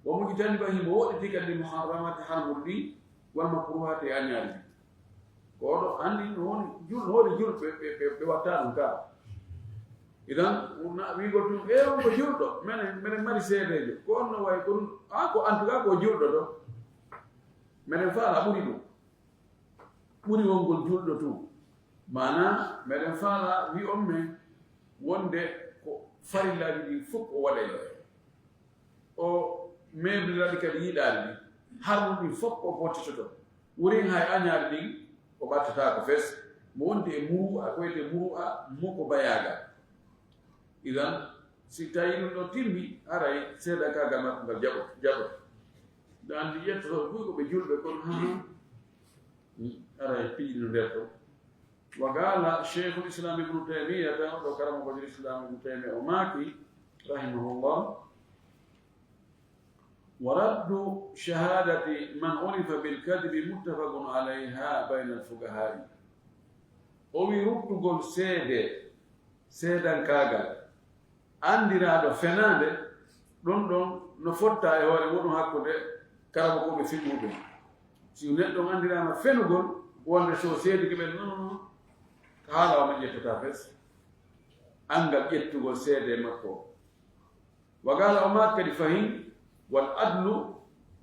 wa mujtaniban, himo woɗɗitii kadi muharramaati, harmuɗi ɗi, wal makruhaati, e añaari ɗi. Ko oɗo anndi no woni jul-, no woni julɓe, ɓe, ɓe, ɓe watta ɗum ka. Idan, na wiigol tun, e, on ko julɗo, menen, menen mari seedeejo. Ko on no wayi, ko ɗum, a, ko en tout cas ko julɗo ɗo. Menen faala ɓuri ɗum. Ɓuri wongol julɗo tun. Maana, menen faala wi on men wonde ko farillaaji ɗin fof o waɗay. O meebriraɗi kadi yiɗaade ɗi. Harmuɗi ɗin fof o bottitoto. Wurin hay añaari ɗin o ɓattataako fes. Mo wondi e muru'a, ko wiyetee muru'a, mo ko bayaagal. Idan, si tawi ɗum ɗo timmi, haray seedakaagal makko ngal jaɓoto, jaɓoto. Nde anndi ƴettoto buy ko ɓe julɓe kon, haa, haray piiji no nder ɗo. Wa qala Sheikhul Islam Ibnu Taymiyata, ɗo karamokoojo Islam Ibnu Taymiya o maaki, rahimahullah, wa raddu shahadati man urifa bil kadhibi muttafaqun alayha bayna al fuqaha'i. O wi ruttugol seede, seedankaagal, anndiraaɗo fenaande, ɗum ɗon no fotta e hoore muɗum hakkunde karamokooɓe fiqhu ɓen. Si neɗɗo on anndiraama fenugol, wonde so seedike ɓen, non, non, non, haala o men ƴettata fes. Anngal ƴettugol seede makko. Wa qala, o maaki kadi fahin, wal adlu,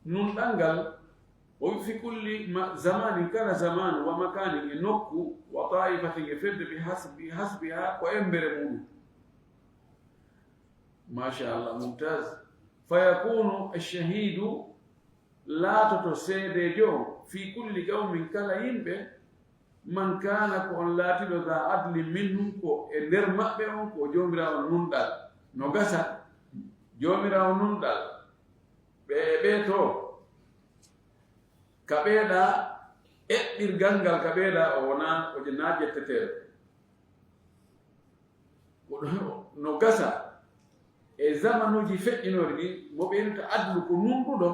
nunɗal ngal, o wi fi kulli ma-, zamanin, kala zamanu, wa makanin, e nokku, wa ta'ifatin, e fedde, bi hasbi, hasbiha, ko embere muɗum. Machallah, mumtaz. Fa yakunu ash-shahidu, laatoto seedeejo on, fi kulli qawmin, kala yimɓe, man kana, ko on laatiɗo, dha adlin minhum, ko e nder maɓɓe on, ko Joomiraawo nunɗal. No gasa, Joomiraawo nunɗal, ɓe e ɓee to, ka ɓeeɗa eɓɓirgal ngal, ka ɓeeɗa o wonaa, o je-, naa ƴetteteeɗo. Ko ɗum no gasa e zamanuuji feƴƴinori ɗin, mo ɓe innata adlu ko nunɗuɗo,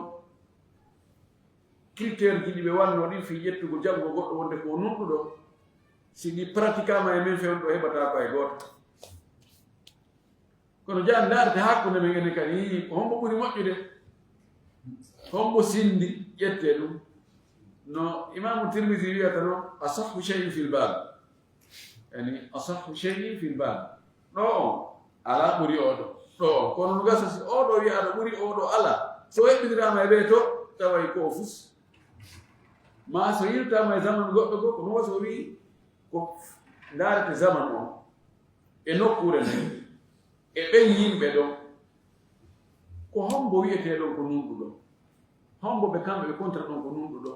critère ji ɗi ɓe wannoo ɗin fii ƴettugol jaɓugol goɗɗo wonde ko nunɗuɗo, Si ɗi pratikama e men fewndo heɓata ko e gooto. Kono jaan ndaarde hakkunde men enen kadi, ko hombo ɓuri moƴƴude? Hombo sindi ƴette ɗum? No Imamu Tirmidhi wiyata no, "Asahhu shay'in fil bab." Yani, "Asahhu shay'in fil bab." Ɗo on, ala ɓuri oɗo. Ɗo on. Kono no gasa si oɗo wiya aɗa ɓuri oɗo ala. So heɓɓindirama e ɓe to, taway ko fus. Ma so yiltama e zaman goɗɗo goo, ko no waso wi, ko ndaarete zaman on. E nokkuure nden, e ɓen yimɓe ɗon, ko hombo wi'etee ɗon ko nunɗuɗo? Hombo ɓe kamɓe ɓe kontira ɗon ko nunɗuɗo?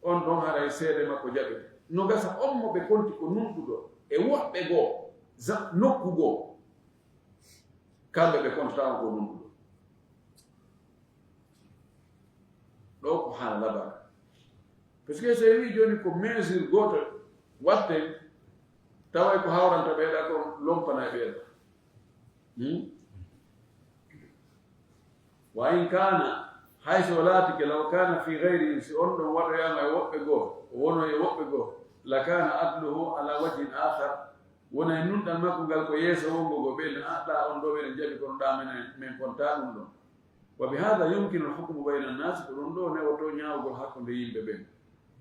On ɗon haray seede makko jaɓete. No gasa on mo ɓe konti ko nunɗuɗo, e woɓɓe goo, za-, nokku goo, kamɓe ɓe kontata on ko nunɗuɗo. Ɗo ko haala labaa. Parce que so en wii jooni ko mesure gooto watten, taway ko hawranta ɓeeɗa kon lompana e ɓeeɗa. Hmm? Wa in kana, hay so laatike, law kana fi ghayrihim, si on ɗon waɗoyaama e woɓɓe goo, o wono e woɓɓe goo, la kana adluhu ala wajhin akhar, wona e nunɗal makko ngal ko yeeso wongo goo, ɓen aɗa on ɗo ɓeɗen jaɓi kono ɗa men, men konta ɗum ɗon. Wa bi hadha yumkinu al-hukmu bayna an-nas, ko ɗum ɗo newotoo ñaawugol hakkunde yimɓe ɓen.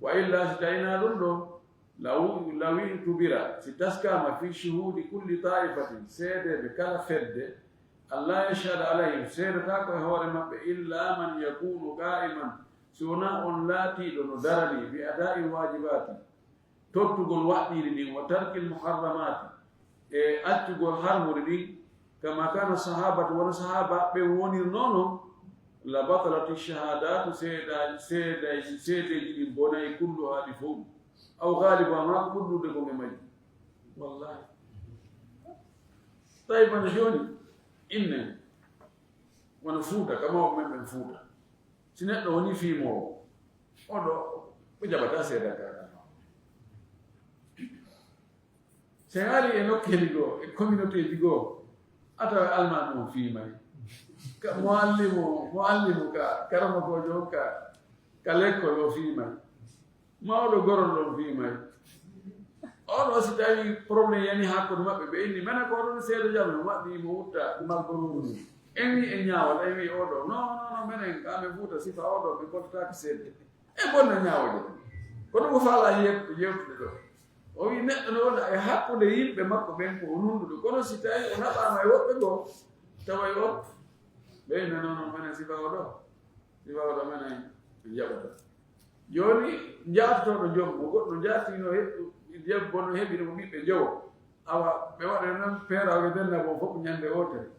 Wa illa, si tawi na ɗum ɗo, law, law i'tubira, si taskaama fi shuhudi kulli ta'ifatin, seedeeɓe kala fedde, an la yashhada alayhim, seedata ko e hoore maɓɓe, illa man yakunu qa'iman, si wona on laatiiɗo no darani, bi ada'i wajibati, tottugol waɗɗiiri ɗin, wa tarkil muharramati, e accugol harmuɗi ɗin, kama kana sahabatu, wona sahaba ɓen wonirnono, la batalati shahadatu, seeda-, seeda-, seedeeji ɗin bonay kulluha ɗi fow, aw ghalibuha, ma ko ɓuri ɗuuɗude kon e majji. Wallahi. Tawi bana jooni, innen, wona Fuuta, kama o men ɓen Fuuta. Si neɗɗo woni fiimoowo, oɗo, ɓe jaɓata seeda ka. Si en ari e nokkeeli goo, e communautéeji goo, a tawa almaami on fiimay. Ka muallimu, muallimu ka, karamokoojo on ka, ka lekkol o fiimay. Mawɗo gorol ɗon fii may. Oɗo si tawi problème yani hakkunde maɓɓe, ɓe inni, menen ko oɗon seedo jam, en waɗɗi mo wutta malboro mum. En wi en ñaawat, en wi oɗo, non, non, non, menen ka men Fuuta sifa oɗo, min kontataake seedo. E bonna ñaawoje. Kono ko faala yewtude ɗo. O wi neɗɗo no wona e hakkunde yimɓe makko ɓen ko o nunɗuɗo. Kono si tawi o naɓaama e woɓɓe goo, taway o, ɓe no, non, non, menen sifa oɗo. Sifa oɗo menen en jaɓata. Jooni, jaatotooɗo jom, mo goɗɗo jaatino heɓ-, debbo no heɓi ɗum ɓiɓɓe jowo. Awa, ɓe waɗa noon peeraaɓe denna ko fof ñande wootere.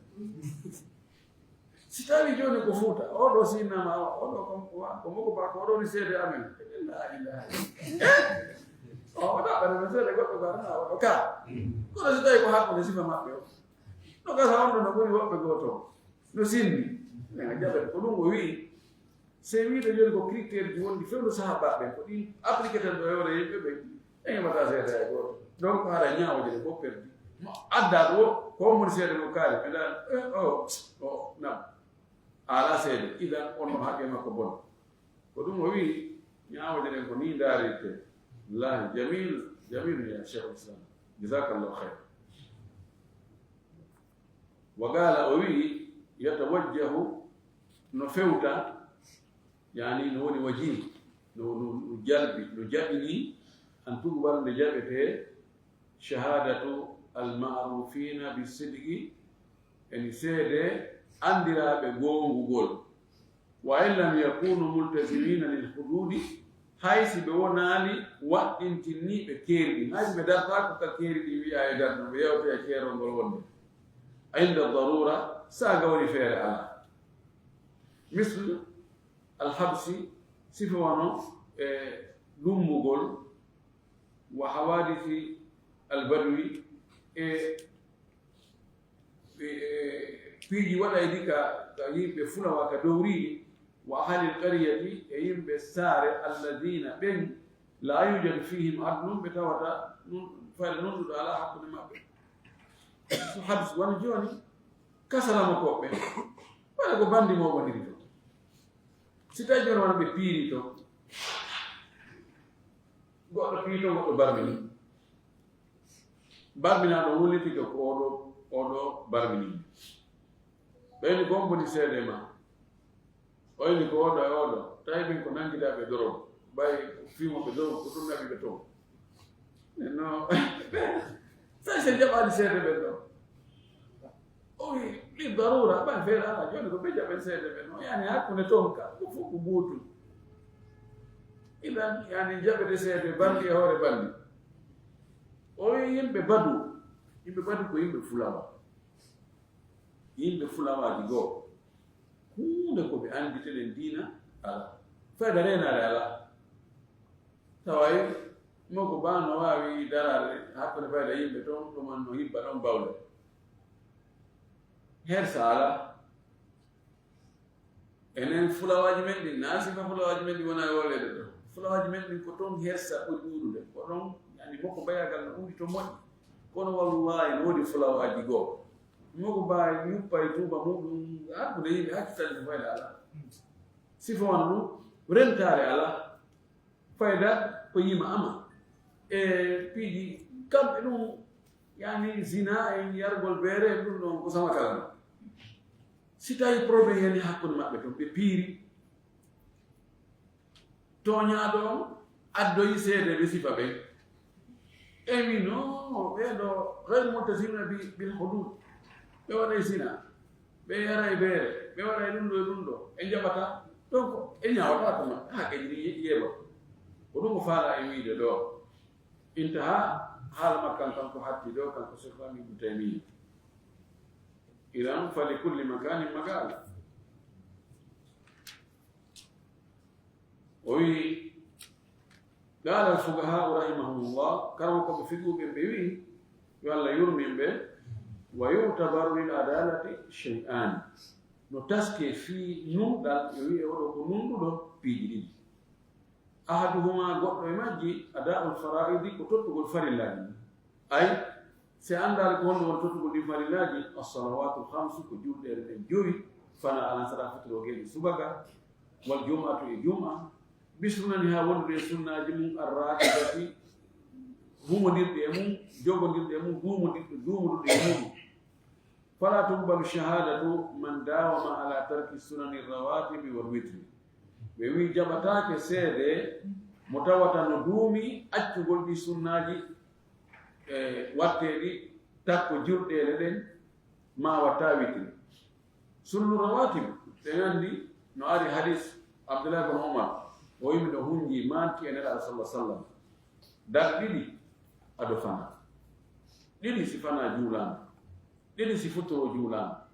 Si tawi jooni ko Fuuta, oɗo si innama, awa, oɗo ko, wa-, ko moko ba, ko oɗo ni seede amen. La ilaha. Eh? O, o ɗaɓɓata men seede goɗɗo ba, na oɗo ka. Kono si tawi ko hakkunde sifa maɓɓe o. No gasa on ɗo no ɓuri woɓɓe gooto. No sinni. Ena jaɓen ko ɗum o wi'i. Sey wiide jooni ko critère ji wonɗi fewndo sahaabaaɓe ɓen, ko ɗin appliqué ten ɗo e hoore yimɓe ɓen, en heɓata seede hay gooto. Donc, haɗa ñaawoje ɗe fof perdi. Mo adda ɗo, ko on woni seede mo kaari, ɓe ndaa, eh, o, o, nam. A alaa seede, idan on no haqqe makko bon. Ko ɗum o wi'i, ñaawoje ɗen ko nii ndaarirte. Wallahi, jamil, jamil ya Cheikhul Islam. Jazakallahu khair. Wa qaala, o wi'i, yatawajjahu, no fewta, yani no woni wajih, no, no, no jalbi, no jaɓini, an tuqbal, nde jaɓete, shahadatu al-ma'rufina bi sidqi, yani seede anndiraaɓe goongugol. Wa in lam yakunu multazimina lil hududi, hay si ɓe wonaali waɗɗintinniiɓe keeri ɗin, hay si ɓe dartaako ka keeri ɗin wi'a e darno, ɓe yewta e keerol ngol wonde. Inda darura, saaga woni feere alaa. Mislu al habsi, sifa wano e ɗummugol, wa hawadisi al badwi, e e, e, piiji waɗayɗi ka, ka yimɓe fulawa ka dowriiɗi, wa ahlil qaryati, e yimɓe saare, alladina, ɓen, la yujadu fihim adlun, ɓe tawata nun, fayda nunɗuɗo alaa hakkunde maɓɓe. So habs wano jooni, kasalamokooɓe, waɗa ko bandi mo woniri to. Si tawi jooni wano ɓe piiri to, Goɗɗo piito, goɗɗo barmini. Barminaaɗo wulliti ko oɗo, oɗo barmini. Ɓeyni ko on boni seede ma. Oyni ko oɗo e oɗo. Tawi ɓen ko nanngidaaɓe dorog. Ɓay fimoɓe dorog ko ɗum naɓi ɓe toon. No. Tawi si jaɓaani seede ɓen ɗon. O wi, li darura, ɓay feere alaa, jooni ko ɓe jaɓen seede ɓen. No, yani, hakkunde toon ka, ko fof ko gootum. Idan, yani, jaɓete seede banndi e hoore banndi. O wi, yimɓe Badu, yimɓe Badu ko yimɓe Fulawa. Yimɓe Fulawaaji goo, huunde ko ɓe annditeten diina alaa. Fayda reenaare alaa. Taway, mo ko baa no waawi daraade hakkunde fayda yimɓe toon, ɗum an no hibba ɗon bawle. Hersa alaa. Enen Fulawaaji men ɗin, naa sifa Fulawaaji men ɗin wona e wooleede ɗo. Fulawaaji men ɗin ko toon hersa ɓuri ɗuuɗude. Ko ɗon, yani, mo ko mbayagal no ɓuri to moƴƴi. Kono wallahi, no woodi Fulawaaji goo. Mo ko mbaawi yuppa e tuuba muɗum, hakkunde yimɓe hakkitande ko fayda alaa. Sifa wano ɗum, rentaare alaa. Fayda ko yima ama. E piiji kamɓe ɗum, yani, zina e yargol beere, ɗum ɗon ko sama kala. Si tawi problème yani hakkunde maɓɓe toon, ɓe piiri. Tooñaaɗo on addoyi seedeeɓe sifa ɓen. E wi, no, ɓee ɗoo gayru multazimina bi, bil hudud. Ɓe waɗay zina, ɓe yaray beere, ɓe waɗay ɗum ɗo e ɗum ɗo, ɓe njaɓata. Donc, ɓe ñaawataa ko maɓɓe, haa kadi ni ye-, yeeɓa. Ko ɗum o faala e wiide ɗoo. Intaha, haala makko kan, kanko hatti ɗoo, kanko Cheikh Islam Ibn Taymiyya. Idan, fa li kulli makanin maqal. O wi, qala al-fuqaha'u rahimahumullah, karamokooɓe fiqhu ɓen ɓe wi, yo Allah yurmin ɓe, wa yu'tabaru lil adalati shay'an. No taske fii nunɗal, yo wi'e oɗo ko nunɗuɗo, piiji ɗiɗi. Ahaduhuma, goɗɗo e majji, ada'ul fara'idi, ko tottugol farillaaji. Ay, si a anndaali ko honno woni tottugol ɗin farillaaji, as-salawaatul khamsu, ko julɗeele ɗen jowi, fana alan sara fitiro geeɗe subaka, wal jum'atu e jum'a, bi sunaniha, wondude e sunnaaji mum, ar-raatibati, humondirɗe e mum, jogondirɗe e mum, duumodirɗe, duumoduɗe e mum. Fala tuqbalu shahadatu man dawama ala tarki sunani rawatibi wal witri. Ɓe wi jaɓataake seede mo tawata no duumi accugol ɗi sunnaaji, e, watteeɗi takko julɗeele ɗen, ma watta witri. Sunnu rawatib, ɓe anndi no ari hadis Abdullah ibn Umar, o yimi no hunji manti e Nelaaɗo sallallahu alaihi wasallam. Darɗe ɗiɗi ado fana. Ɗiɗi si fana juulaama. Ɗiɗi si futuro juulaama.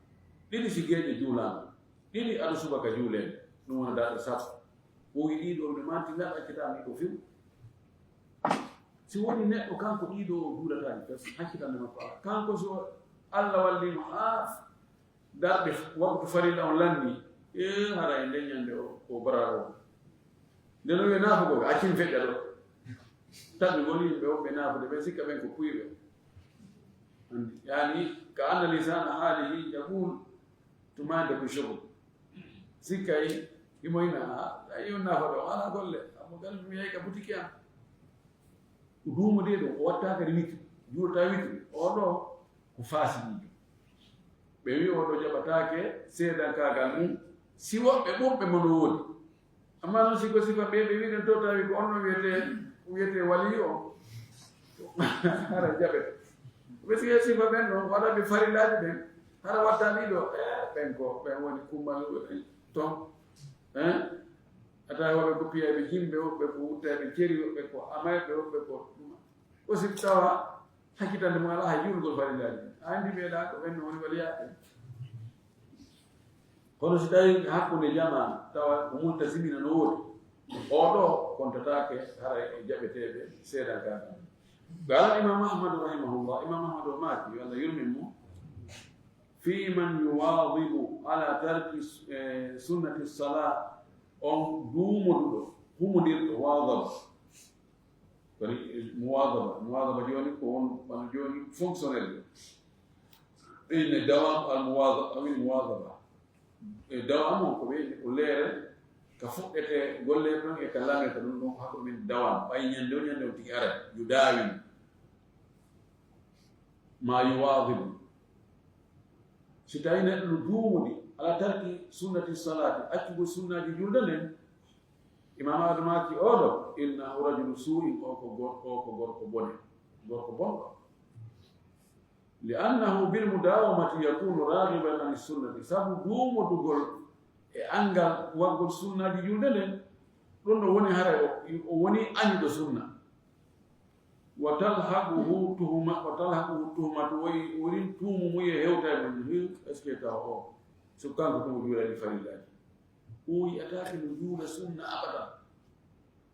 Ɗiɗi si geeƴe juulaama. Ɗiɗi ado subaka juuleede. Ɗum wona darɗe sappo. O wi ɗiɗo ɓe manti ngal accitaama ɗiɗo few. Si woni neɗɗo kanko ɗiɗo o juulataani fes, hakkitande makko alaa. Kanko so Allah walli mo haa darɗe waktu farilla on lanni, e hara e nden ñande o, o baraaɗo on. Nde no wiya naafugol, accin feƴƴa ɗo. Tawi woni yimɓe wonɓe naafude, ɓe sikka ɓen ko puyɓe. Andi, yani, ka anna lisana haalihi yaqul, tuma de ko shogo. Sikkay, imo ina, a, a, yo naafa ɗo, ala golle. Amo gal mi yahi ka butiki am. O duumodee ɗum, o watta kadi witri, juulata witri. Oo ɗoo ko faasiqiijo. Ɓe wi'i oo ɗoo jaɓataake seedankaagal mum, si woɓɓe ɓurɓe mo no woodi. Ammaa noon si ko sifa ɓe, ɓe wi'i ɗen to tawi ko on ɗon wiyetee, wiyetee waliyu on, hara jaɓete. Ɓe si sifa ɓen ɗon, waɗa ɓe farillaaji ɓen, hara watta ɗiɗo, eh, ɓen ko, ɓen woni kummal ton. Eh? A tawi woɓɓe ko piyayɓe jimɓe, woɓɓe ko wuttayɓe ceri, woɓɓe ko amayɓe, woɓɓe ko ɗuma. Ko si tawa hakkitande mo alaa hay juulugol farillaaji. A anndi ɓeeɗa ko ɓen no woni waliyaaɓe. Kono si tawi hakkunde jamaa, tawa ko multasimina no woodi, oo ɗoo kontataake hara e jaɓeteeɓe seedankaagal. Qaala Imam Ahmadu rahimahullah, Imam Ahmadu o maaki, yo Allah yurmin mo, fi man yuwaadibu ala tarki, eh, sunnati salaa, on duumoduɗo, humondirɗo, waadaba. Kadi muwaadaba, muwaadaba jooni ko won, wano jooni fonctionnel. Ɓe inni dawam al muwaadaba, awi muwaadaba. E dawam on ko ɓe inni ko leere, Ka fuɗɗete golle ton e ka lamete ɗum, ɗum hako min dawan, ɓay ñande o ñande on tigi ara, yu dawin, ma yu waadibu. Si tawi neɗɗo no duumudi ala tarki sunnati salati, accugol sunnaaji julde nden, Imam Ahmad maaki oɗo, innahu rajulu suu'in, o ko gor-, o ko gorko bone, gorko bonɗo. Li annahu bil mudawamati yakunu raghiban an sunnati, sabu duumodugol e anngal waggol sunnaaji julde nden, ɗum ɗo woni haray o, o woni añuɗo sunna. Wa talhaquhu tuhuma, wa talhaquhu tuhumatu, woyi, wonin tuumu mu ye hewta e mun, hi, est-ce que taw o, so kanko ko mo juulani farillaaji. O yi'ataake no juula sunna abadan.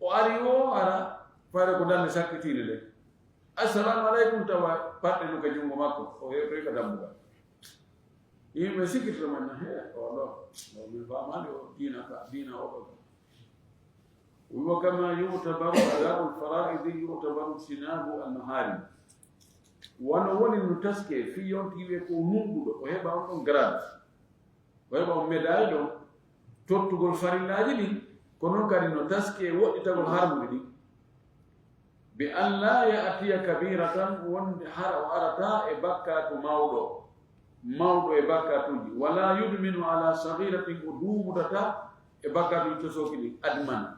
O ari o ara, fare ko dande sakkitiinde le. "Assalamu aleykum," tawa paɗɗe no ka junngo makko, o hewtoy ka dambugal. Yimɓe sikkitto man na, "He, o ɗo, o min faamaani o diina ka, diina o ɗo." Wa kama yu'tabaru ada'ul fara'idi yu'tabaru ijtinabu al maharim. Wano woni no taske fii yonti wi'e ko nunɗuɗo, o heɓa on ɗon grade. O heɓa on médaille ɗon, tottugol farillaaji ɗin, ko non kadi no taski e woɗɗitagol harmuɗi ɗin. Bi an la ya'tiya kabiratan, wonde hara o arata e bakkaatu mawɗo, mawɗo e bakkaatuuji, wala yudminu ala saghiratin, o duumudata e bakkaatuuji tosooki ɗin, adman.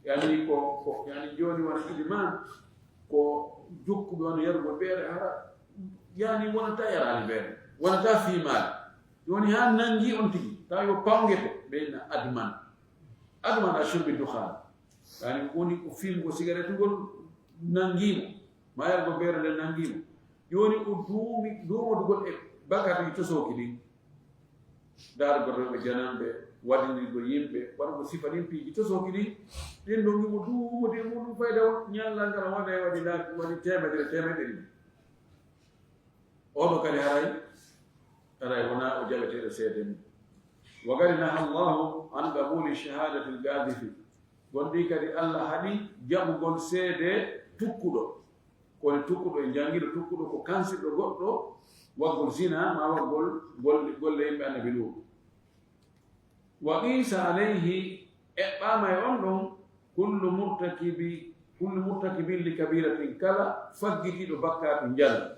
Yani ko, ko, yani jooni wona idman, ko jokkuɓe on yarugol ɓeere hara, yani wonata yaraani ɓeere, wonata fiimaade. Jooni haa nanngi on tigi, tawi o pawngete, ɓe inna adman. Adman a shurbi dukhan. Yani woni ko fiilngo sigaretugol nanngi mo, ma yarugol ɓeere nde nanngi mo. Jooni o duumi, duumodugol e bakkaatuuji tosooki ɗin. Daarugol rewɓe jananɓe, waɗinirgol yimɓe, waɗugol sifa ɗin piiji tosooki ɗin. Ɗin ɗon ngimo duumode e muɗum fayda on, ñallal ngal o waɗa e waɗi laabi, waɗi teemedere, teemedere ɗiɗi. Oɗo kadi haray, haray wona o jaɓeteeɗo seede mum. Wa qad naha Allahu an qabuli shahadatil qadhifi. Gonɗi kadi Allah haɗi jaɓugol seede tukkuɗo. Ko woni tukkuɗo e janngiɗo, tukkuɗo ko kansirɗo goɗɗo, waggol zina, ma waggol golle, golle yimɓe Annabi Luutu. Wa qisa alayhi, eɓɓaama e on ɗon, kullu murtakibi, kullu murtakibin li kabiratin, kala faggitiiɗo bakkaatu njano.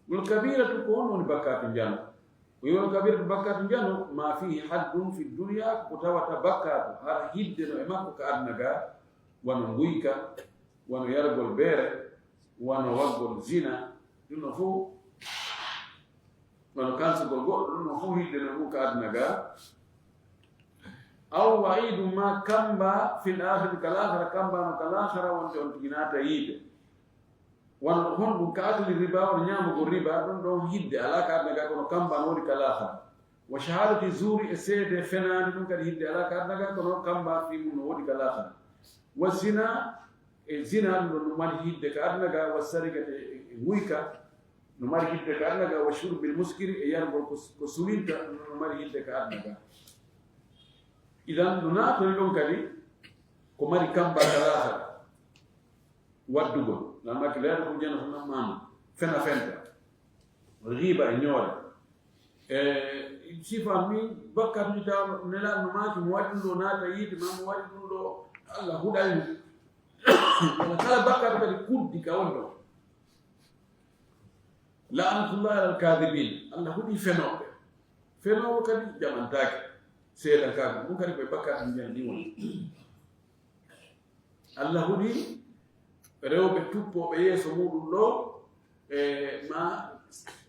Ngol kabiratu ko on woni bakkaatu njano. Ko woni kabiratu bakkaatu njano, ma fihi haddun fi dunya, ko tawata bakkaatu, hara hidde no e makko ka aduna ga, wano nguyka, wano yargol beere, wano waggol zina, ɗum no fof, wano kansugol goɗɗo, ɗum no fof hidde no ɗum ka aduna ga. Aw wa'idu ma kamba fil akhirati, kal akhira, kamba no kal akhira, wonde on tigi naata yiite. Wano honɗum ka akli riba, wano ñaamugol riba, ɗum ɗon hidde alaa ka aduna ga, kono kamba no woni ka laakhara. Wa shahadati zuri, e seede fenaande, ɗum kadi hidde alaa ka aduna ga, kono kamba fii mum no woni ka laakhara. Wa zina, e zina ɗum ɗon no mari hidde ka aduna ga, wa sarikati, e, e nguyka, no mari hidde ka aduna ga, wa shurbil muskiri, e yargol ko, ko sulinta, ɗum no mari hidde ka aduna ga. Idan no naatoni ɗon kadi ko mari kamba ka laakhara. Waddugol, namaki leeɗo ko jeno ko nammaama, fena fenta, riba e ñoore. E sifa mi bakkat mi tawa nelaaɗo no maaki mo waɗi ɗum ɗo naata yiide, ma mo waɗi ɗum ɗo Allah huɗay mo. Wala kala bakkat kadi kuddi ka woni ɗo. La'natullahi alal kadhibin. Allah huɗi fenooɓe. Fenoowo kadi jaɓantaake. Seedankaagu ɗum kadi koye bakkat mi jeno ni woni. Allah huɗi rewɓe tuppooɓe yeeso muɗum ɗo, e ma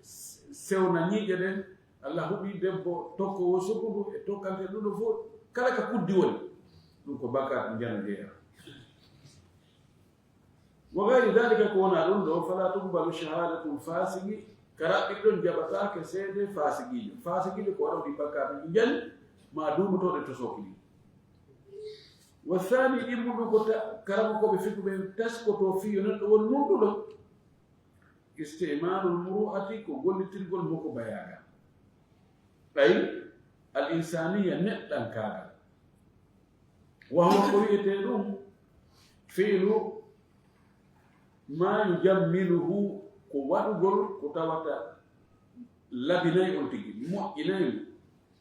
sewna ñiiƴe ɗen. Allah huɗi debbo tokkoowo sukudu e tokkante ɗum ɗo fof, kala ka kuddi woni, ɗum ko bakkaatu njano jeeya. Wa gayri dhalika, ko wona ɗum ɗo, fala tuqbalu shahadatul fasiki, ka raɓɓiɗi ɗon jaɓataake seede fasikiijo. Fasikiijo ko waɗa ɗi bakkaatu ɗi njani, ma duumotooɗe tosooki ɗi. Wa thani, ɗimmuɗum ko ta-, karamokooɓe fiqhu ɓen taskoto fii yo neɗɗo won nunɗuɗo. Istimalul muru'ati, ko gollitirgol moko bayaagal. Ɓay al insaniya neɗɗankaagal. Wa huwa ko wi'etee ɗum fi'lu ma yujammiluhu, ko waɗugol ko tawata labinay on tigi, moƴƴinay mo.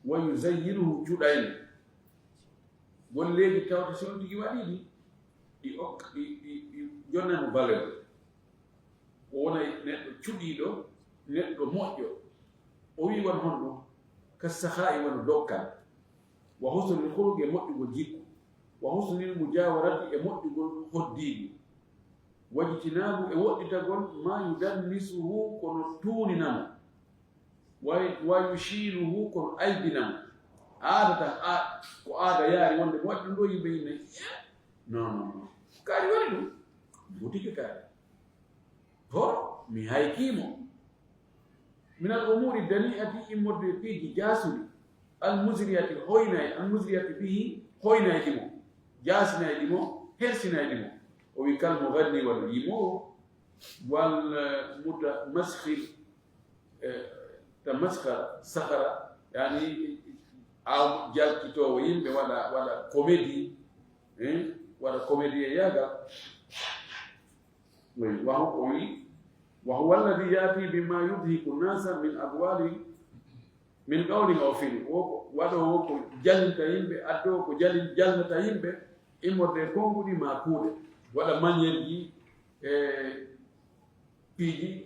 Wa yuzayyinuhu, cuɗay mo. Golleeji tawata si on tigi waɗii ɗi, ɗi okka, ɗi, ɗi, ɗi jonnay mo valeur. O wonay neɗɗo cuɗiiɗo, neɗɗo moƴƴo. O wi'i wano honno, ka sahaa'i wano dokkal. Wa husnil khuluqi e moƴƴugol jikku. Wa husnil mujaawarati e moƴƴugol hoddiigu. Wajtinaabu e woɗɗitagol ma yudannisuhu kono tuunina mo. Wa, wa yushiinuhu kono aybina mo. Aadata, a, ko aada yaari wonde mo waɗi ɗum ɗo yimɓe yinna. Non, non, non. Kaari waɗi ɗum. Butike kaari. Horo, mi haykii mo. Min al umuuri dani'ati immorde e piiji jaasuɗi. Al musriyati hoynay, al musriyati bihi hoynayɗi mo. Jaasinayɗi mo, hersinayɗi mo. O wi kal mo ganni wano yimoowo. Wal, eh, muta maskhir, eh, ta maskhara, sakhara, yani, aw jalkitoowo yimɓe waɗa, waɗa comédie, eh, waɗa comédie e yaagal. Oui, wa hu-, o wi, wa huwa alladhi ya'ti bima yudhiku nasa min aqwali, min qawlin aw fi'lin. Wo ko waɗoowo ko jalinta yimɓe, addoowo ko jalin-, jalnata yimɓe, immorde e konnguɗi ma kuuɗe. Waɗa manière ji e piiji,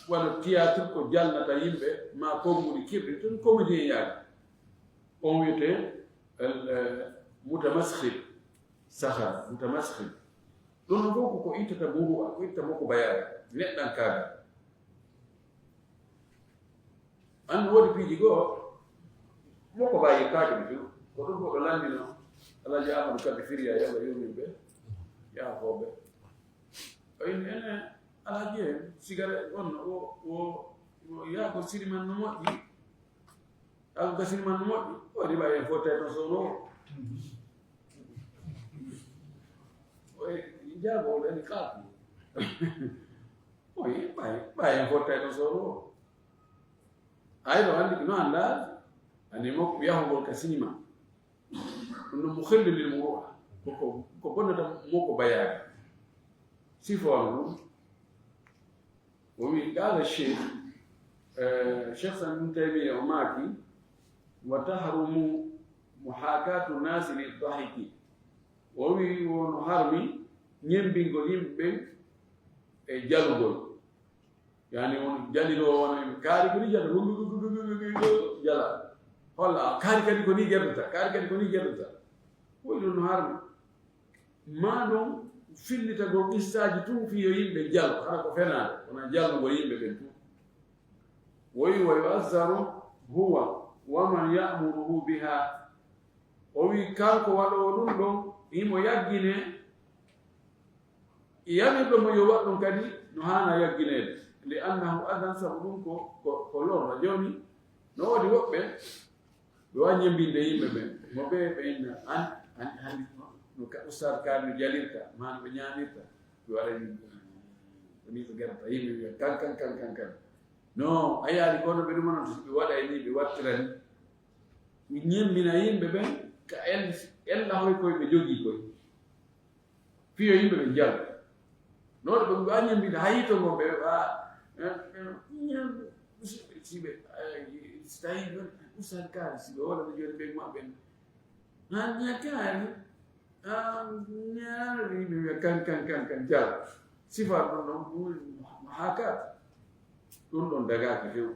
waɗa théâtre ko jalnata yimɓe, ma konnguɗi kirɗi, tun comédien yaade. On wiyetee, el, eh, mutamaskhir, sakhar, mutamaskhir. Ɗum ɗon fof ko ko ittata muru'a, ko ittata moko bayaare, neɗɗankaagal. Anndi woodi piiji goo, moko bayi kaake mi tun. Ko ɗum ko ɗo lanndino Alhaji Amadou Kadi Firiya, yo Allah yurmin ɓe, yaafoo ɓe. O inni ene Alhaji en, sigara on, o, o, o yaa ko siriman no moƴƴi. Yaa ko siriman no moƴƴi. O riba en fotai ton sono. O e jaago o ɓe ni kaatu. Oyi, ɓay, ɓay en fottay ɗon sooro o. Ay ɗo anndi, no anndaa, ani mo yahugol ka sinima. Ɗum ɗum mo xellindiri mo o, ko, ko, ko bonnata mo ko bayaade. Sifo am ɗum. O wi, qaala Cheikh, eh, Cheikh Islam Ibn Taymiyya o maaki, wa tahrumu muhakatu nasi li dahiki. O wi, wono harmi ñembingol yimɓe ɓen e jalugol. Yani, on jaliroowo, wano en kaari ko ni jala, jala. Holla, kaari kadi ko ni gerdata, kaari kadi ko ni gerdata. Woy ɗum no harmi. Ma ɗum fillitagol qissaaji tun fii yo yimɓe jalo, hara ko fenaande, wona jalnugol yimɓe ɓen tun. Woy, wa yu'azzaru huwa wa man ya'muruhu biha. O wi, kanko waɗoowo ɗum ɗon, himo yaggine, yamirɗo mo yo waɗ ɗum kadi no haana yaggineede. Li annahu adan, sabu ɗum ko, ko, ko lorra. Jooni, no woodi woɓɓe, ɓe waawi ñembinde yimɓe ɓen. Mo ɓe, ɓe inna, an, an, hannde no, no ka ustaad kaari no jalirta, maa no ɓe ñaamirta, ɓe waɗa yimɓe. Ko nii ɓe garata, yimɓe wiya, kan, kan, kan, kan, kan. No, a yaari kono ɓe ɗum onon, so ɓe waɗa e nii, ɓe wattira nii. Mi ñemmina yimɓe ɓen ka en-, ella hoy koy ɓe jogii koy. Fiyo yimɓe ɓe jal. Noon ɓe, ɓe ñemmina hay to ngo ɓe, a, eh, eh, ñam-, si, si ɓe, eh, si tawi ɓe, usan kaari, si ɓe wala ɓe joni ɓe maɓɓe. Han ña kaari, a, ñaari yimɓe ɓe kan, kan, kan, kan jal. Sifar ɗum ɗon, ɗum woni mo haakat. Ɗum ɗon dagaaki few.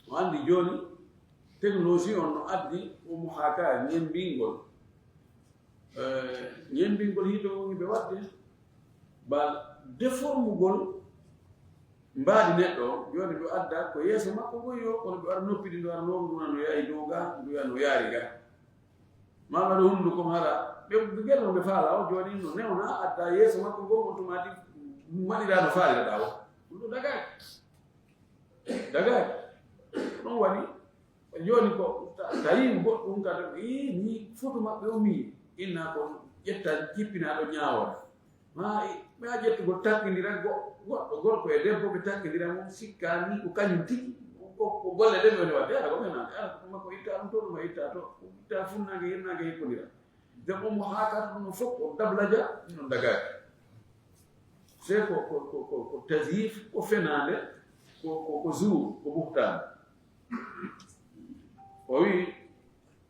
O anndi jooni, technologie on no addi omo haaka ñembingol. Eh, ñembingol hito woni ɓe waɗde, bal déformugol mbaadi neɗɗo on. Jooni ɓe adda ko yeeso makko ngon yo, kono ɓe waɗa noppi ɗi, ndu ara noon, ndu nano yaari dow ga, ndu ya no yaari ga. Maa ɓe waɗa hunnduko hara, ɓe, ɓe geno ɓe faala o, jooni no newna adda yeeso makko ngon, on tumaati waɗira no faaliraɗa o. Ɗum ɗo dagaaki. Dagaaki. Ɗum waɗi, jooni ko ta-, tawi goɗɗum kadi, ii, ni foto maɓɓe o mi, inna ko ƴetta jippinaaɗo ñaawoore. Maa i-, maa ƴettugol takkindira go-, goɗɗo gorko e debbo, ɓe takkindira mo, sikka ni ko kañum tigi, ko, ko golle ɗen woni waɗde, ara ko men ande, ara ko makko itta ɗum to, ɗum itta to, itta funnaange, hirnaange, hippondira. Nden omo haakata ɗum fof, o dablaja, ɗum dagaaki. C'est ko, ko, ko, ko, ko tazyif, ko fenaande, ko, ko, ko zuur, ko buhtaan. O wi,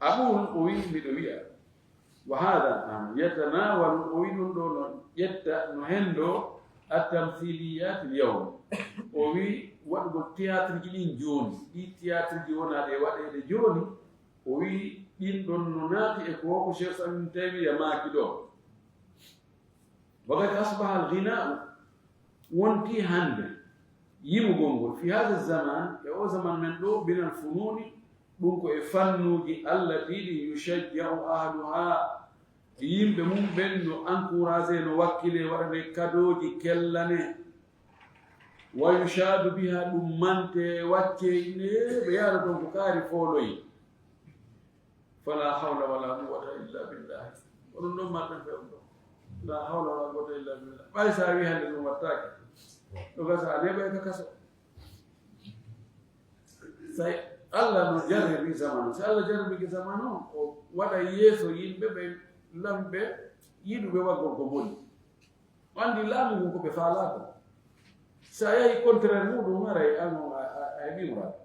Aqulu, o wi, miɗo wi'a, wa hada, an, yatanawalu, o wi ɗum ɗo no ƴetta, no hendo, at-tamthiliyat al-yawm. O wi waɗugol théâtre ji ɗin jooni, ɗi théâtre ji wonaa ɗe waɗeede jooni, o wi ɗin ɗon no naati e ko ko Cheikh Ibn Taymiya maaki ɗo. Wa qad asbaha al-ghina'u, wonti hannde yimugol ngol, fi hadha zaman, e o zaman men ɗo, min al-fununi, ɗum ko e fannuuji allati ɗi yushajja'u ahluha, yimɓe mum ɓen no encouragé, no wakkile, waɗane kadooji kellane, wa yushadu biha, ɗum mante wacce, ine ɓe yaara toon ko kaari fooloyi. Fala hawla wala quwwata illa billah. Ko ɗum ɗon marɗen fewndo. La hawla wala quwwata illa billah. Ɓay sa wi hannde ɗum wattaake, ɗo gasa a neeɓay ka kaso. Say Allah no jarribi zamanu. Si Allah jarribi zamanu, o waɗa yeeso yimɓe ɓe lamɓe yiɗuɓe waggol ko boni. O anndi laamu ngun ko ɓe faalaa ko. Si a yahi contraire muɗum, haray an on a, a, a heɓii muraadu.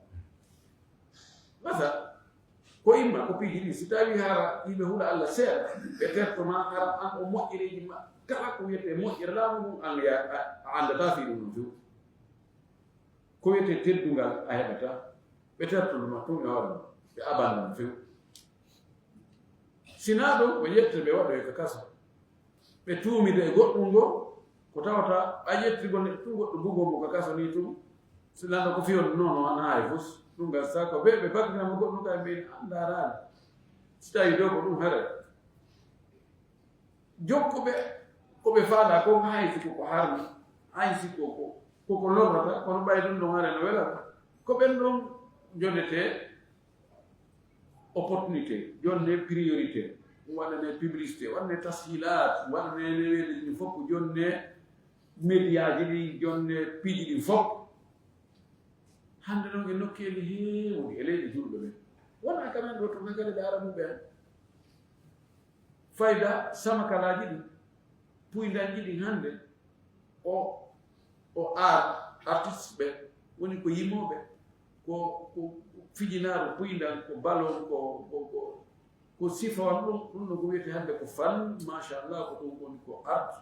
Masa, ko imma ko piiji ɗi, si tawi hara yiɓe hula Allah seeɗa, ɓe terto ma, hara an o moƴƴereeji ma, kala ko wiyetee moƴƴere laamu ngun, an ya, a, a anndataa fii ɗum no few. Ko wiyetee teddungal a heɓataa, ɓe tertono ma tun e hoore ma, ɓe abandan few. Sinaa ɗum, ɓe ƴette ɓe waɗoye ka kaso. Ɓe tuumida e goɗɗum ngo, ko tawata a ƴettigol neɗɗo tun goɗɗo bugoo mo ka kaso ni tun, si lanɗo ko fiyon noon o hana hay fus, ɗum ngal sa ko ɓe, ɓe bakkinama goɗɗum ka ɓe anndaraani. Si tawi dow ko ɗum hare. Jokkuɓe ko ɓe faalaa ko hay si ko ko harmi, hay si ko ko, ko ko lorrata, kono ɓay ɗum ɗon hare no welata. Ko ɓen ɗon jodetee opportunité, jonne priorité, waɗane publicité, waɗane tashilat, waɗane neweeji ɗin fof, jonne médiaji ɗin, jonne piiji ɗin fof. Hannde noon e nokkeeli heewuɗi e leyɗe juulɓe ɓen, wonaa ka men ɗo, to ka kadi ɓe arabuɓe en. Fayda samakalaaji ɗin, puyndanji ɗin hannde, o, o art, artiste ɓe, woni ko yimooɓe, ko, ko fijinaaru puyndan, ko ballon, ko, ko, ko, ko sifa on ɗum, ɗum no ko wiyete hannde ko fan, machallah, ko ɗum woni ko art.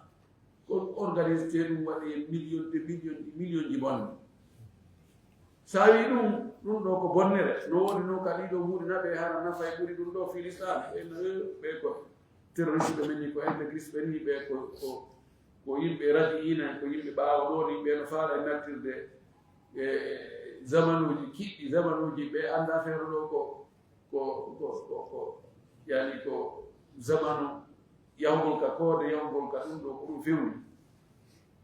Ko organisé ɗum waɗi e million de million de million ji bonde. Sa wi ɗum, ɗum ɗo ko bonnere, no woodi noon ka ɗiɗo mbuuɗi naɓe hara nafa e ɓuri ɗum ɗo fii Lislaam, ɓe no, ɓe ko terroriste ɓe men ni, ko intégriste ɓe ni, ɓe ko, ko, ko yimɓe raji inan, ko yimɓe ɓaawo ɗo ni, ɓe no faala e nattirde e zamanuuji kiɗɗi, zamanuuji ɓe annda feere ɗo ko, ko, ko, ko, ko, yani ko zamanu yahugol ka koode, yahugol ka ɗum ɗo, ko ɗum fewni.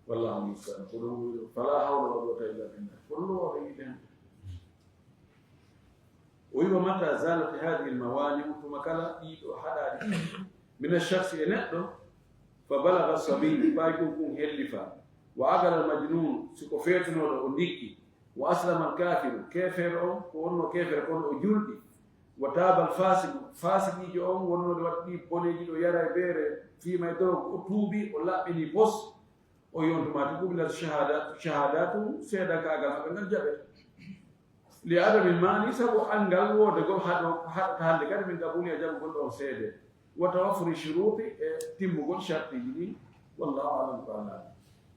Wallahu musta'an. Ko ɗum woni, fala hawla wala quwwata illa billah. Ko ɗum ɗo waɗa yiɗen. O wi, wa mata zalat hadhihi al-mawani'u, tuma kala ɗiɗo haɗaaɗi min ash-shakhsi e neɗɗo, fa balagha as-sabi, ɓay ɗum ɗum hellifa, wa aqala al-majnun, si ko feetunooɗo o ndikki, wa aslama al-kafiru, keefeero on, ko wonno keefeero kono o julɗi, wa taaba al-fasiqu, fasiqiijo on wonnooɗo waɗa ɗi boneeji ɗo yara e beere, fiima e dorog, o tuubi, o laɓɓini pos, o yontumaati, qubilat shahada-, shahadatu, seedakaagal maɓɓe ngal jaɓete. Li adami mani, sabu anngal woodegol haɗo, haɗata hannde kadi min qabuli e jaɓugol ɗon seede. Wa tawaffuri shuruti, e timmugol shartiiji ɗin. Wallahu a'lam ko Allah.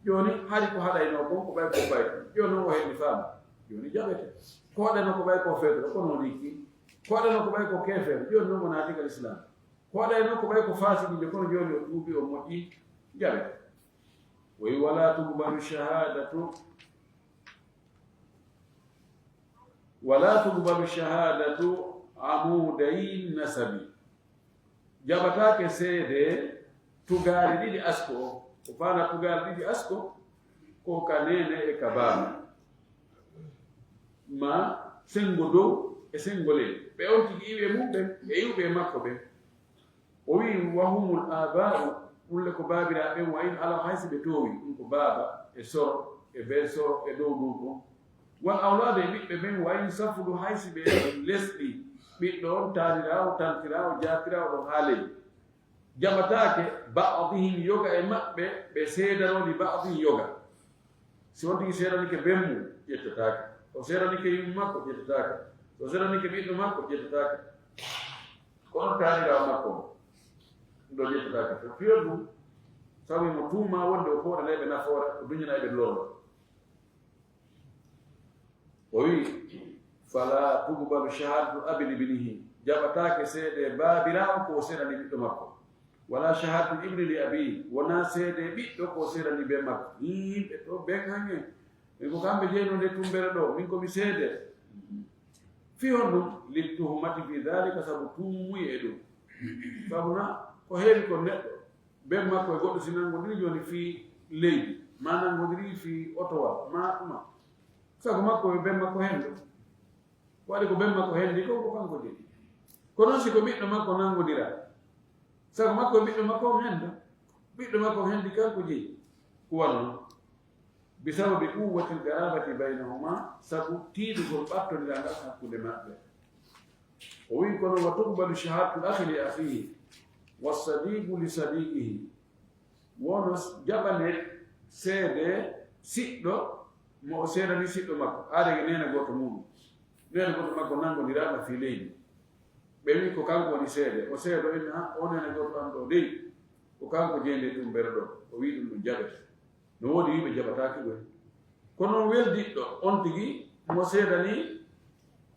Jooni, hari ko haɗaynoo kon, ko ɓay ko ɓay. Jooni o heddi faama. Jooni jaɓete. Ko waɗanoo ko ɓay ko feetuɗo, kono o ɗikki. Ko waɗanoo ko ɓay ko keefeero, jooni non o naati ka Lislaam. Ko waɗaynoo ko ɓay ko faasiqiijo, kono jooni o tuubi, o moƴƴi, jaɓete. O wi, wala tuqbalu shahadatu, wala tuqbalu shahadatu amuday nasabi. Jaɓataake seede tugaari ɗiɗi asko. Ko faala tugaari ɗiɗi asko, ko ka neene e ka baaba. Ma senngo dow e senngo ley. Ɓe on tigi iwɓe mum ɓen e iwɓe makko ɓen. O wi'i, wa humul aba'u, ɗum le ko baabiraaɓe ɓen, wa in alaw, hay si ɓe toowi, ɗum ko baaba e soro e bee soro e dow ɗum ɗon. Wal awlaadu e ɓiɓɓe ɓen, wa in safudu, hay si ɓe lesɗi, ɓiɗɗo on, taaniraawo, tantiraawo, jaatiraawo ɗon haa ley. Jaɓataake ba'dihim, yoga e maɓɓe, ɓe seedanoo li ba'din yoga. Si on tigi seedanike ben mum, ƴettataake. O seedanike yumma makko, ƴettataake. O seedanike ɓiɗɗo makko, ƴettataake. Kono taaniraawo makko on, ɗo ƴettataake fof. Fiyo ɗum, sabu mo tuuma wonde o fooɗanay ɓe nafoore, o duñanay ɓe lorra. O wi'i, "Fala tuqbalu shahadatu abin li ibnihi." Jaɓataake seede baabiraawo ko o seedani ɓiɗɗo makko. "Wala shahadatu ibni li abi." Wonaa seede ɓiɗɗo ko o seedani ben makko. Yimɓe to ben hange. Min ko kamɓe jeyno nde tumbere ɗo. Min ko mi seede. Fi honɗum? "Li tuhmati fi dhalika," sabu tuumuye e ɗum. Sabu na ko heewi ko neɗɗo, ben makko e goɗɗo si nangodiri jooni fii leydi, ma nangodiri fii otowal, ma ɗuma. Sago makko e ben makko hendo. Waɗi ko ben makko hendi ko, ko kanko jeyi. Kono si ko ɓiɗɗo makko nangodira, sago makko e ɓiɗɗo makko on hendo. Ɓiɗɗo makko on hendi kanko jeyi. Ko wanno. Bi sababi quwwatil qarabati baynahuma, sabu tiiɗugol ɓattondiral ngal hakkunde maɓɓe. O wi'i, "Kono wa tuqbalu shahadatu akhi li akhihi, wa sadiqu li sadiqihi." Wono jaɓane seede siɗɗo mo o seedani siɗɗo makko. Aade e neene gooto muɗum. Neene gooto makko nangondirama fii leydi. Ɓe wi'i ko kanko woni seede. O seedo inna, "Ha, o neene gooto am ɗo dey, ko kanko jeyi nde tumbere ɗo." O wi'i ɗum ɗum jaɓete. No woodi yimɓe jaɓataake ɗum. Kono weldiɗɗo on tigi mo seedani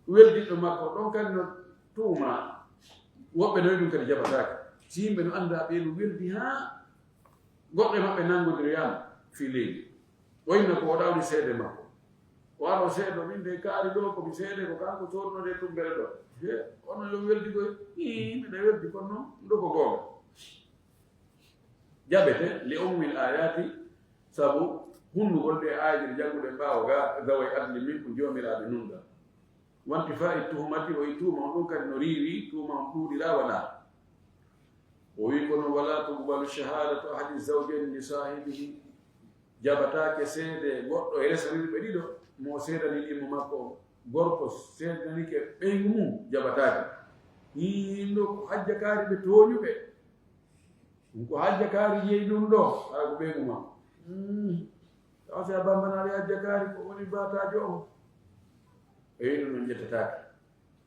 weldiɗɗo makko ɗon kadi no tuuma. Woɓɓe no ɗum kadi jaɓataake. Si yimɓe no annda ɓe no weldi haa goɗɗo e maɓɓe nanngondiri yaama fii leydi. O inna ko o ɗawri seede makko. O ara o seedo min de kaari ɗo ko mi seede ko kanko soodunoo nde tumbere ɗo. He, ono yo weldi koy. Ii, miɗa weldi kono noon ɗo ko goonga. Jaɓete li umumil ayati, sabu hunnugol ɗe aayeeje ɗe jannguɗen ɓaawo ga, zaway adli minkum, joomiraaɓe nunɗal. Wanti fa'i tuhumati, o yi tuuma on ɗum kadi no riiwi, tuuma on ɗuuɗiraa walaa. O wi kono, "Wala tuqbalu shahadatu ahadi zawjayni li sahibihi." Jaɓataake seede goɗɗo e resaniiɓe ɓe ɗiɗo, mo seedanii ɗimmo makko, gorko seedanike ɓeyngu mum, jaɓataake. Hii, ɗum ɗo ko hajja kaari ɓe tooñuɓe. Ɗum ko hajja kaari jeyi ɗum ɗo, hara ko ɓeyngu makko. Hmm. Tawa si a bambanaali hajja kaari, ko woni baataajo on? Eyi, ɗum ɗon ƴettataake.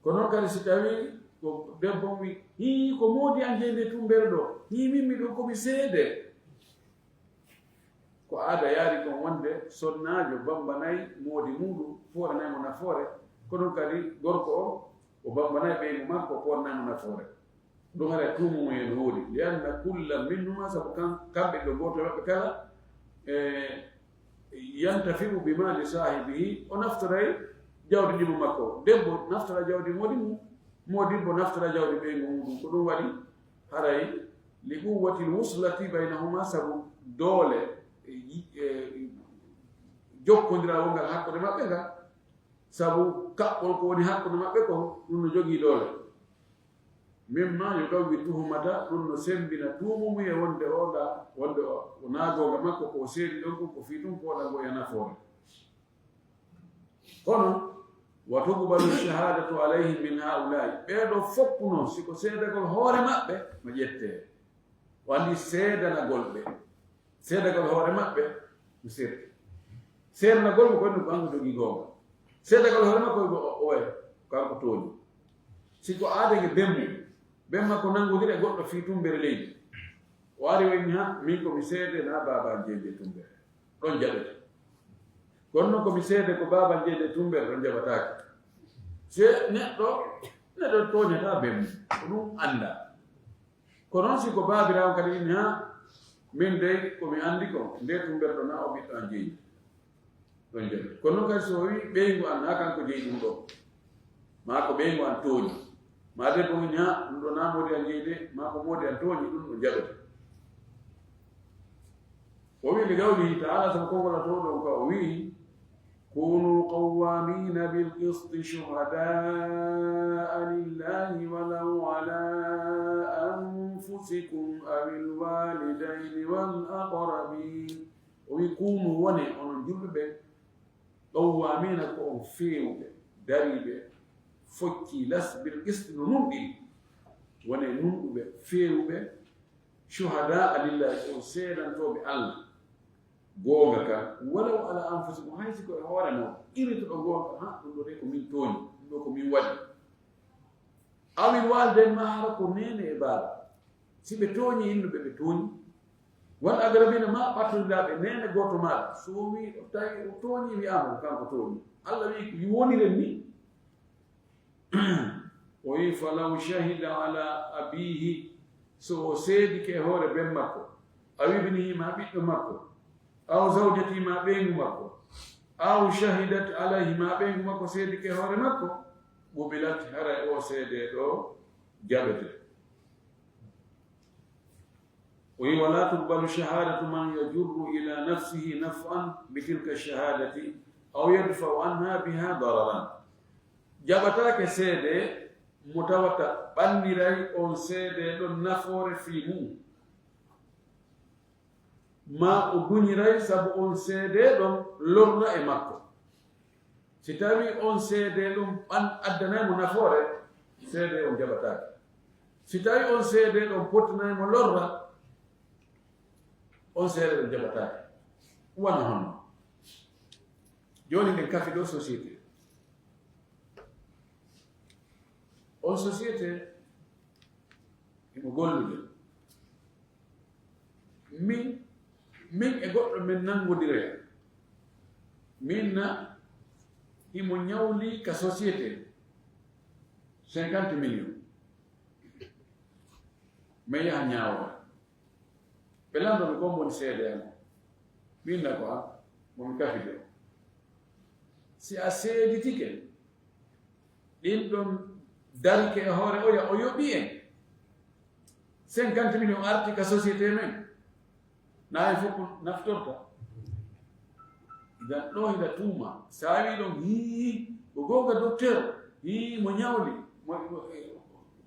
Kono kadi si tawii ko debbo on wi, "Hii, ko moodi an jeyi nde tumbere ɗo. Hii, min miɗo ko mi seede." Ko aada yaari kon wonde sonnaajo bambanay moodi muuɗum, fooranay mo nafoore, kono kadi gorko o, o bambanay ɓeyngu makko, fooranay mo nafoore. Ɗum haray tuumu mum en no woodi. Li anna kulla minhuma, sabu kan-, kamɓe ɗo gooto e maɓɓe kala, e, yantafi'u bi mali saahibihi, o naftoray jawdi ndimo makko. Debbo naftora jawdi moodi mum, moodibbo naftora jawdi ɓeyngu muuɗum. Ko ɗum waɗi haray li quwwatil wuslati baynahuma, sabu doole, e, yi-, e, jokkondiral wongal hakkunde maɓɓe ngal, sabu kaɓɓol ko woni hakkunde maɓɓe kon, ɗum no jogii doole. Mimma yuqawwi tuhmata, ɗum no semmbina tuumu mum e wonde o ɗa, wonde o, o naagoonga makko ko o seedi ɗon kon, ko fii ɗum pooɗa ngo e nafoore. Kono, wa tuqbalu shahadatu alayhi min haula'i. Ɓee ɗoo fof noon, si ko seedagol hoore maɓɓe, no ƴettee. O anndi seedanagol ɓe. Seedagol hoore maɓɓe, no sirri. Seedanagol mo kono ko kanko jogii goonga. Seedagol hoore makko ko o, o wayi, kanko tooñi. Si ko aadake ben mum, ben makko nanngondiri e goɗɗo fii tumbere leydi. O ari o inni, "Ha, min ko mi seede na baaba an jeyi nde tumbere." Ɗon jaɓete. Kono noon ko mi seede ko baaba an jeyi nde tumbere, ɗon jaɓataake. Se neɗɗo, neɗɗo tooñataa ben mum. Ko ɗum annda. Kono noon si ko baabiraawo kadi inni, "Ha, min dey ko mi anndi ko, nde tumbere ɗo na o ɓiɗɗo an jeyi." Ɗon jaɓi. Kono noon kadi so o wii, "Ɓeyngu an na kanko jeyi ɗum ɗo." Maa ko ɓeyngu an tooñi. Maa debbo wii, "Ha, ɗum ɗo na moodi an jeyi de." Maa ko moodi an tooñi, ɗum ɗo jaɓete. O wii, li qawlihi ta'ala, sabu konngol Allah towɗo on ka o wii, "Kunu qawwamina bil qisti shuhada'a lillahi walaw ala anfusikum awil walidayni wal aqrabin." O wii, "Kunu, wone onon julɓe ɓen, qawwamina, ko on feewuɓe, dariiɓe, focci las, bil qisti, no nunɗi. Wone nunɗuɓe, feewuɓe, shuhada'a lillahi, on seedantooɓe Allah." Goonga ka, walaw ala anfusikum, hay si ko e hoore mon, iritoɗo goonga, ha, ɗum ɗo de ko min tooñi, ɗum ɗo ko min waɗi. Awil waalidayni ma, hara ko neene e baaba. Si ɓe tooñi innuɓe, ɓe tooñi. Wal aqrabiina ma, ɓattondiraaɓe neene gooto maaɗa. So o wii, o tawi o tooñi, wi'aama ko kanko tooñi. Allah wii, ko woniren ni. O wii, falaw shahida ala abiihi, so o seedike e hoore ben makko, aw ibnihi, ma ɓiɗɗo makko, aw zawjatihi, ma ɓeyngu makko, aw shahidat alayhi, ma ɓeyngu makko seedike e hoore makko, qubilat, haray o seede ɗo jaɓete. O wi, wala tuqbalu shahadatu man yajurru ila nafsihi naf'an bi tilka shahadati aw yadfa'u anha biha dararan. Jaɓataake seede mo tawata ɓanniray on seede ɗon nafoore fii mum, maa o duñiray sabu on seede ɗon lorra e makko. Si tawi on seede ɗon ɓan-, addanay mo nafoore, seede on jaɓataake. Si tawi on seede ɗon pottanay mo lorra, on seede ɗon jaɓataake. Wano honno? Jooni ɗen kafi ɗo société. On société himo gollude. Min, min e goɗɗo men nanngondiroya. Min na himo ñawli ka société cinquante millions. Men yaha ñaawoya. Ɓe lanndoo mi kon woni seede an. Min na ko an, mo mi kafi de. Si a seeditike, ɗin ɗon darike e hoore oya, o yoɓi en. Cinquante millions arti ka société men. Na en fof ko naftorta. Idan ɗo hina tuuma. Sa wi ɗon, hii, ko goonga docteur, hii, mo ñawli, mo, mo, eh,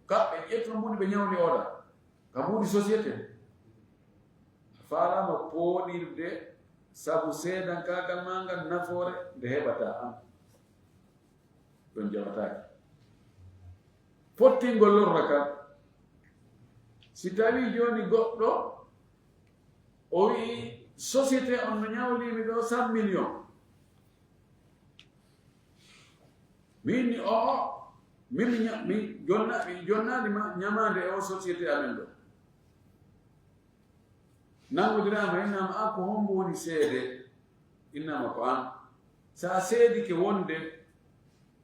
kamɓe ƴettuno mbuuɗi ɓe ñawli oɗa. Ka mbuuɗi société. A faalaama pooɗirde sabu seedankaagal maa ngal nafoore nde heɓataa an. Ɗon jaɓataake. Pottingol lorra kan. Si tawii jooni goɗɗo o wi'i, société on no ñawlii mi ɗo cent millions. Min ni, o'o, min mi ña-, mi jonna-, mi jonnaali ma ñamaande e o société amen ɗo. Nanngodiraama, innaama, an ko hombo woni seede? Innaama ko an. Sa seedike wonde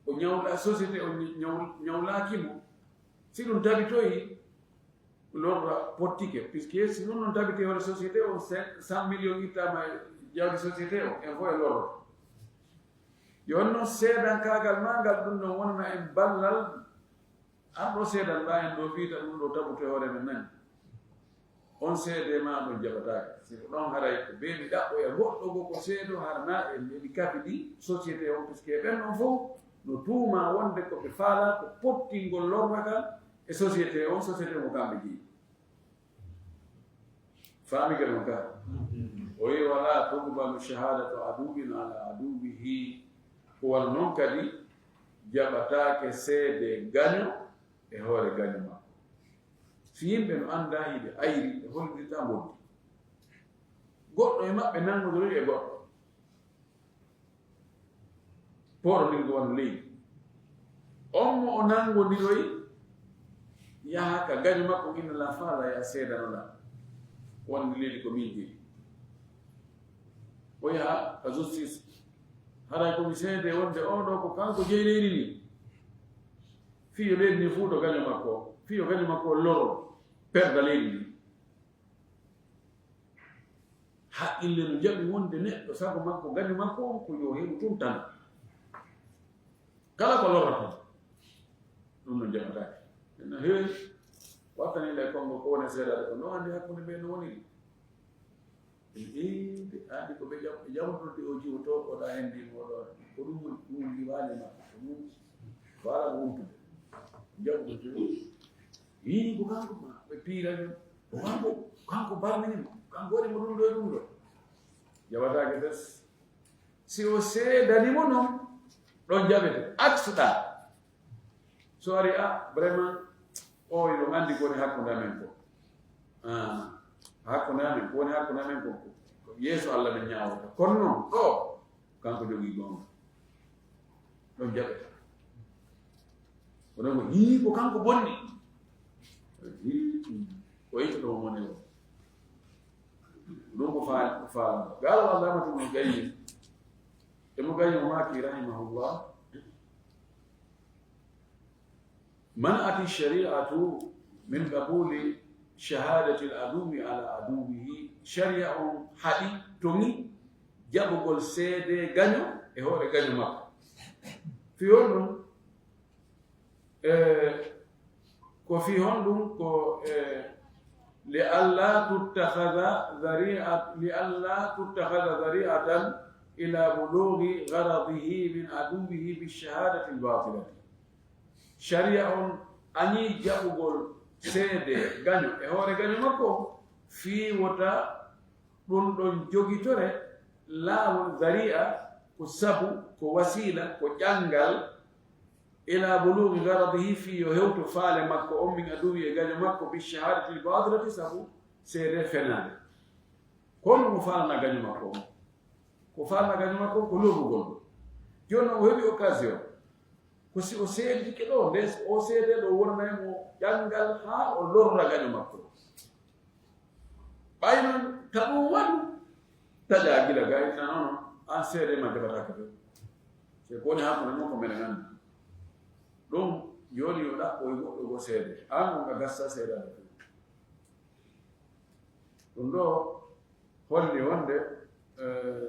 o ñawla-, société o ñaw-, ñawlaaki mo, si ɗum tabitoyi, lorra pottike, puisque si ɗum non tabiti hoore société o, cent millions ittaama e jawdi société o, en fof e lorro. Yo on non seedankaagal maa ngal, ɗum non wonana en ballal. An ɗo seedan ɗaa en ɗo, ɓiyta ɗum ɗo tabuto e hoore men nani. On seede maa ɗon jaɓataake. Si ko ɗon haray ko bee mi ɗaɓɓoya goɗɗo goo ko seedo, hara na en mbeɗi kafi ɗi société on, puisque ɓen ɗon fof no tuuma wonde ko ɓe faalaa ko pottingol lorra kan e société on, société mo kamɓe jeyi. Faamike ɗon ka? O wi, wala tuqbalu shahadatu aduwwin ala aduwwihi. Ko wano non kadi jaɓataake seede gaño e hoore gaño makko. Si yimɓe no anndaa hiɓe ayri, ɓe hollitirta mboddi. Goɗɗo e maɓɓe nanngodoroyi e goɗɗo. Poorondirgo wano leydi. On mo o nanngondiroyi, yaha ka gaño makko, inna la faala ya seedanoɗaa. Wonde leydi ko min jeyi. O yaha ka justice. Haray ko mi seede wonde oo ɗoo ko kanko jeyi leydi ndi. Fii yo leydi ndi fuuto gaño makko. Fii yo gaño makko loro, perda leydi ndi. Haqqille no jaɓi wonde neɗɗo sago makko, gaño makko on, ko yo heɓu tun tan. Kala ko lorrata, ɗum no jaɓataake. Ena heewi wattaniiɗo e konngol ko woni seedaade ko, no anndi hakkunde ɓe no woniri. Ɓe ƴeewde, anndi ko ɓe jam-, ɓe jamtorde o jiwo to, oɗa anndi mo ɗo. Ko ɗum woni, ɗum woni diwaali makko. Ko ɗum faala ko wontude. Jaɓude to. Yii ko kanko ma, ɓe piira ɗum. Ko kanko, kanko barmini mo. Kanko waɗi mo ɗum ɗo e ɗum ɗo. Jaɓataake bes. Si o seedani mo non, ɗon jaɓete. Aksuɗaa. So ari, a, vraiment, o, yo anndi ko woni hakkunde amen ko. Ah, hakkunde amen, ko woni hakkunde amen ko, ko yeeso Allah men ñaawata. Kono non, ɗo, kanko jogii goonga. Ɗon jaɓete. Kono mo yii ko kanko bonni. Yii, o yii ɗo mone o. Ɗum ko fa-, fa-, gaalo Allamatu Ibnu Qayyim. Ibnu Qayyim maaki rahimahullah, منعت الشريعة من قبول شهادة العدو على عدوه. Sharia on haɗi, toŋi, jaɓugol seede gaño e hoore gaño makko. Fii honɗum? Eh, ko fii honɗum? Ko, eh, لئلا تتخذ ذريعة، لئلا تتخذ ذريعة إلى بلوغ غرضه من عدوه بالشهادة الباطلة. Sharia on añii jaɓugol seede gaño e hoore gaño makko on, fii wota ɗum ɗon jogitore laawol, zari'a, ko sabu, ko wasiila, ko ƴanngal, إلى بلوغ غرضه, fii yo hewto faale makko on, من عدوه, e gaño makko, بالشهادة الباطلة, sabu seede fenaande. Kono mo faalna gaño makko on, ko faalna gaño makko on ko lorrugol. Jooni o heɓi occasion. Ko si o seedike ɗo, nde o seede ɗo wonna e mo ƴanngal haa o lorra gaño makko. Ɓay noon, ta ɗum waɗu, taƴa gila ga inna noon, an seede ma jaɓataake ɗo. Se ko woni hakkunde mon ko menen anndi. Ɗum, jooni yo ɗaɓɓoy goɗɗo goo seede. An on a gassa seedaade ɗum. Ɗum ɗo holli wonde, eh,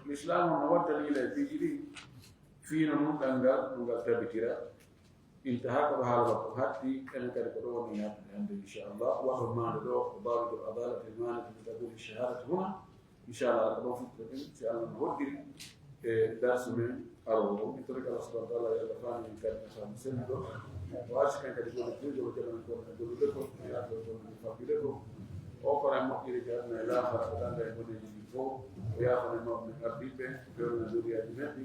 Lislaam on no waddani ila e piiji ɗi, fiino nun ɗanngal, no ngal tabitira. Intahaa ko ɗo haala makko hatti, enen kadi ko ɗo woni yahdude hannde, inchallah. Waɗo maande ɗo, ko Baabul Adalati, maande ko tagude shahadati huna. Inchallah, ko ɗo fuɗɗo ɗen, si Allah no hoddiri e darsu men aroowo. Ittorike Allah subhanahu wa taala, yo Allah faami en kadi e faamu selluɗo. O arsiken kadi golle juuɗe, o jaɓana ko en gollude ko, o yaafo ko en faɓɓude ko. O okkoren moƴƴereeji aduna e laakara, o danda e boneeji ɗi fof. O yaafana mawɓe men ardiiɓe, o feewna duriyaaji men ɗi,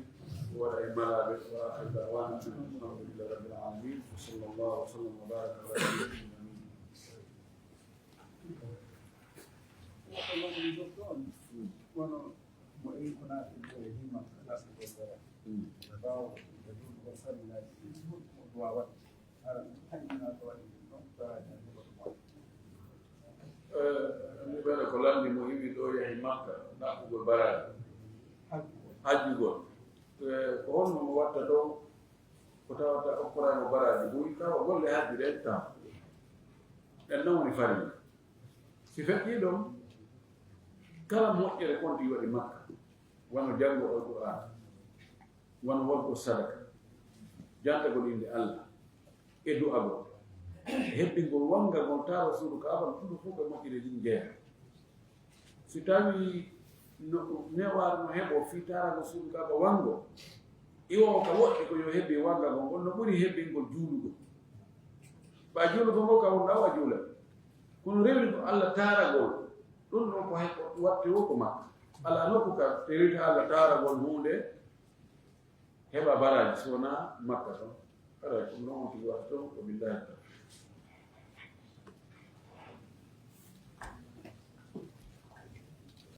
o waɗa e malaaɓe. Wa akhiru da'wana anil hamdulillahi rabbil alamin. Wa sallallahu wa sallam wa baraka ala nabiyyina Muhammad. Kono mo ewi ko naati ko e himma ko ɗaɓɓi ko dara. Mm. Ɓaawo e ɗum ko salminaaji ɗi ɗum ko duwa waɗde. Hara ɗum hañina ko waɗi ɗum ɗon baraaji ɗi ko ɗum waɗi. Eh, mi ɓeɗa ko lanndi mo iwi ɗo yahi Makka, ɗaɓɓugol baraaji. Hajjugol. Hajjugol. Eh, ko honno mo watta ɗo? Ko tawata okkoraama baraaji buy, tawa golle hajju ɗen taw. Ɗen non woni farilla. Si feƴƴii ɗon, kala moƴƴere konti waɗi Makka, wano janngol Alqur'aan, wano waɗugol sadaka, jantagol innde Allah, e du'agol, e hebbingol wangagol taaro suudu Kaaba, ɗum ɗo fof ko moƴƴereeji ɗin jeyaa. Si tawii no, newaaɗo no heɓoo fii taaragol suudu Kaaba wango, iwoowo ka woɗɗi ko yo hebbi wangagol ngol no ɓuri hebbingol juulugol. Ɓay juulugol ngol ka wonɗaa o a juula. Kono rewri ko Allah taaragol, ɗum ɗon ko he-, watte wo ko Makka. Alaa nokku ka rewrita Allah taaragol huunde heɓa baraaji si wonaa Makka ton. Haray ko noon tigi watta ton, ko billahi tawfiq.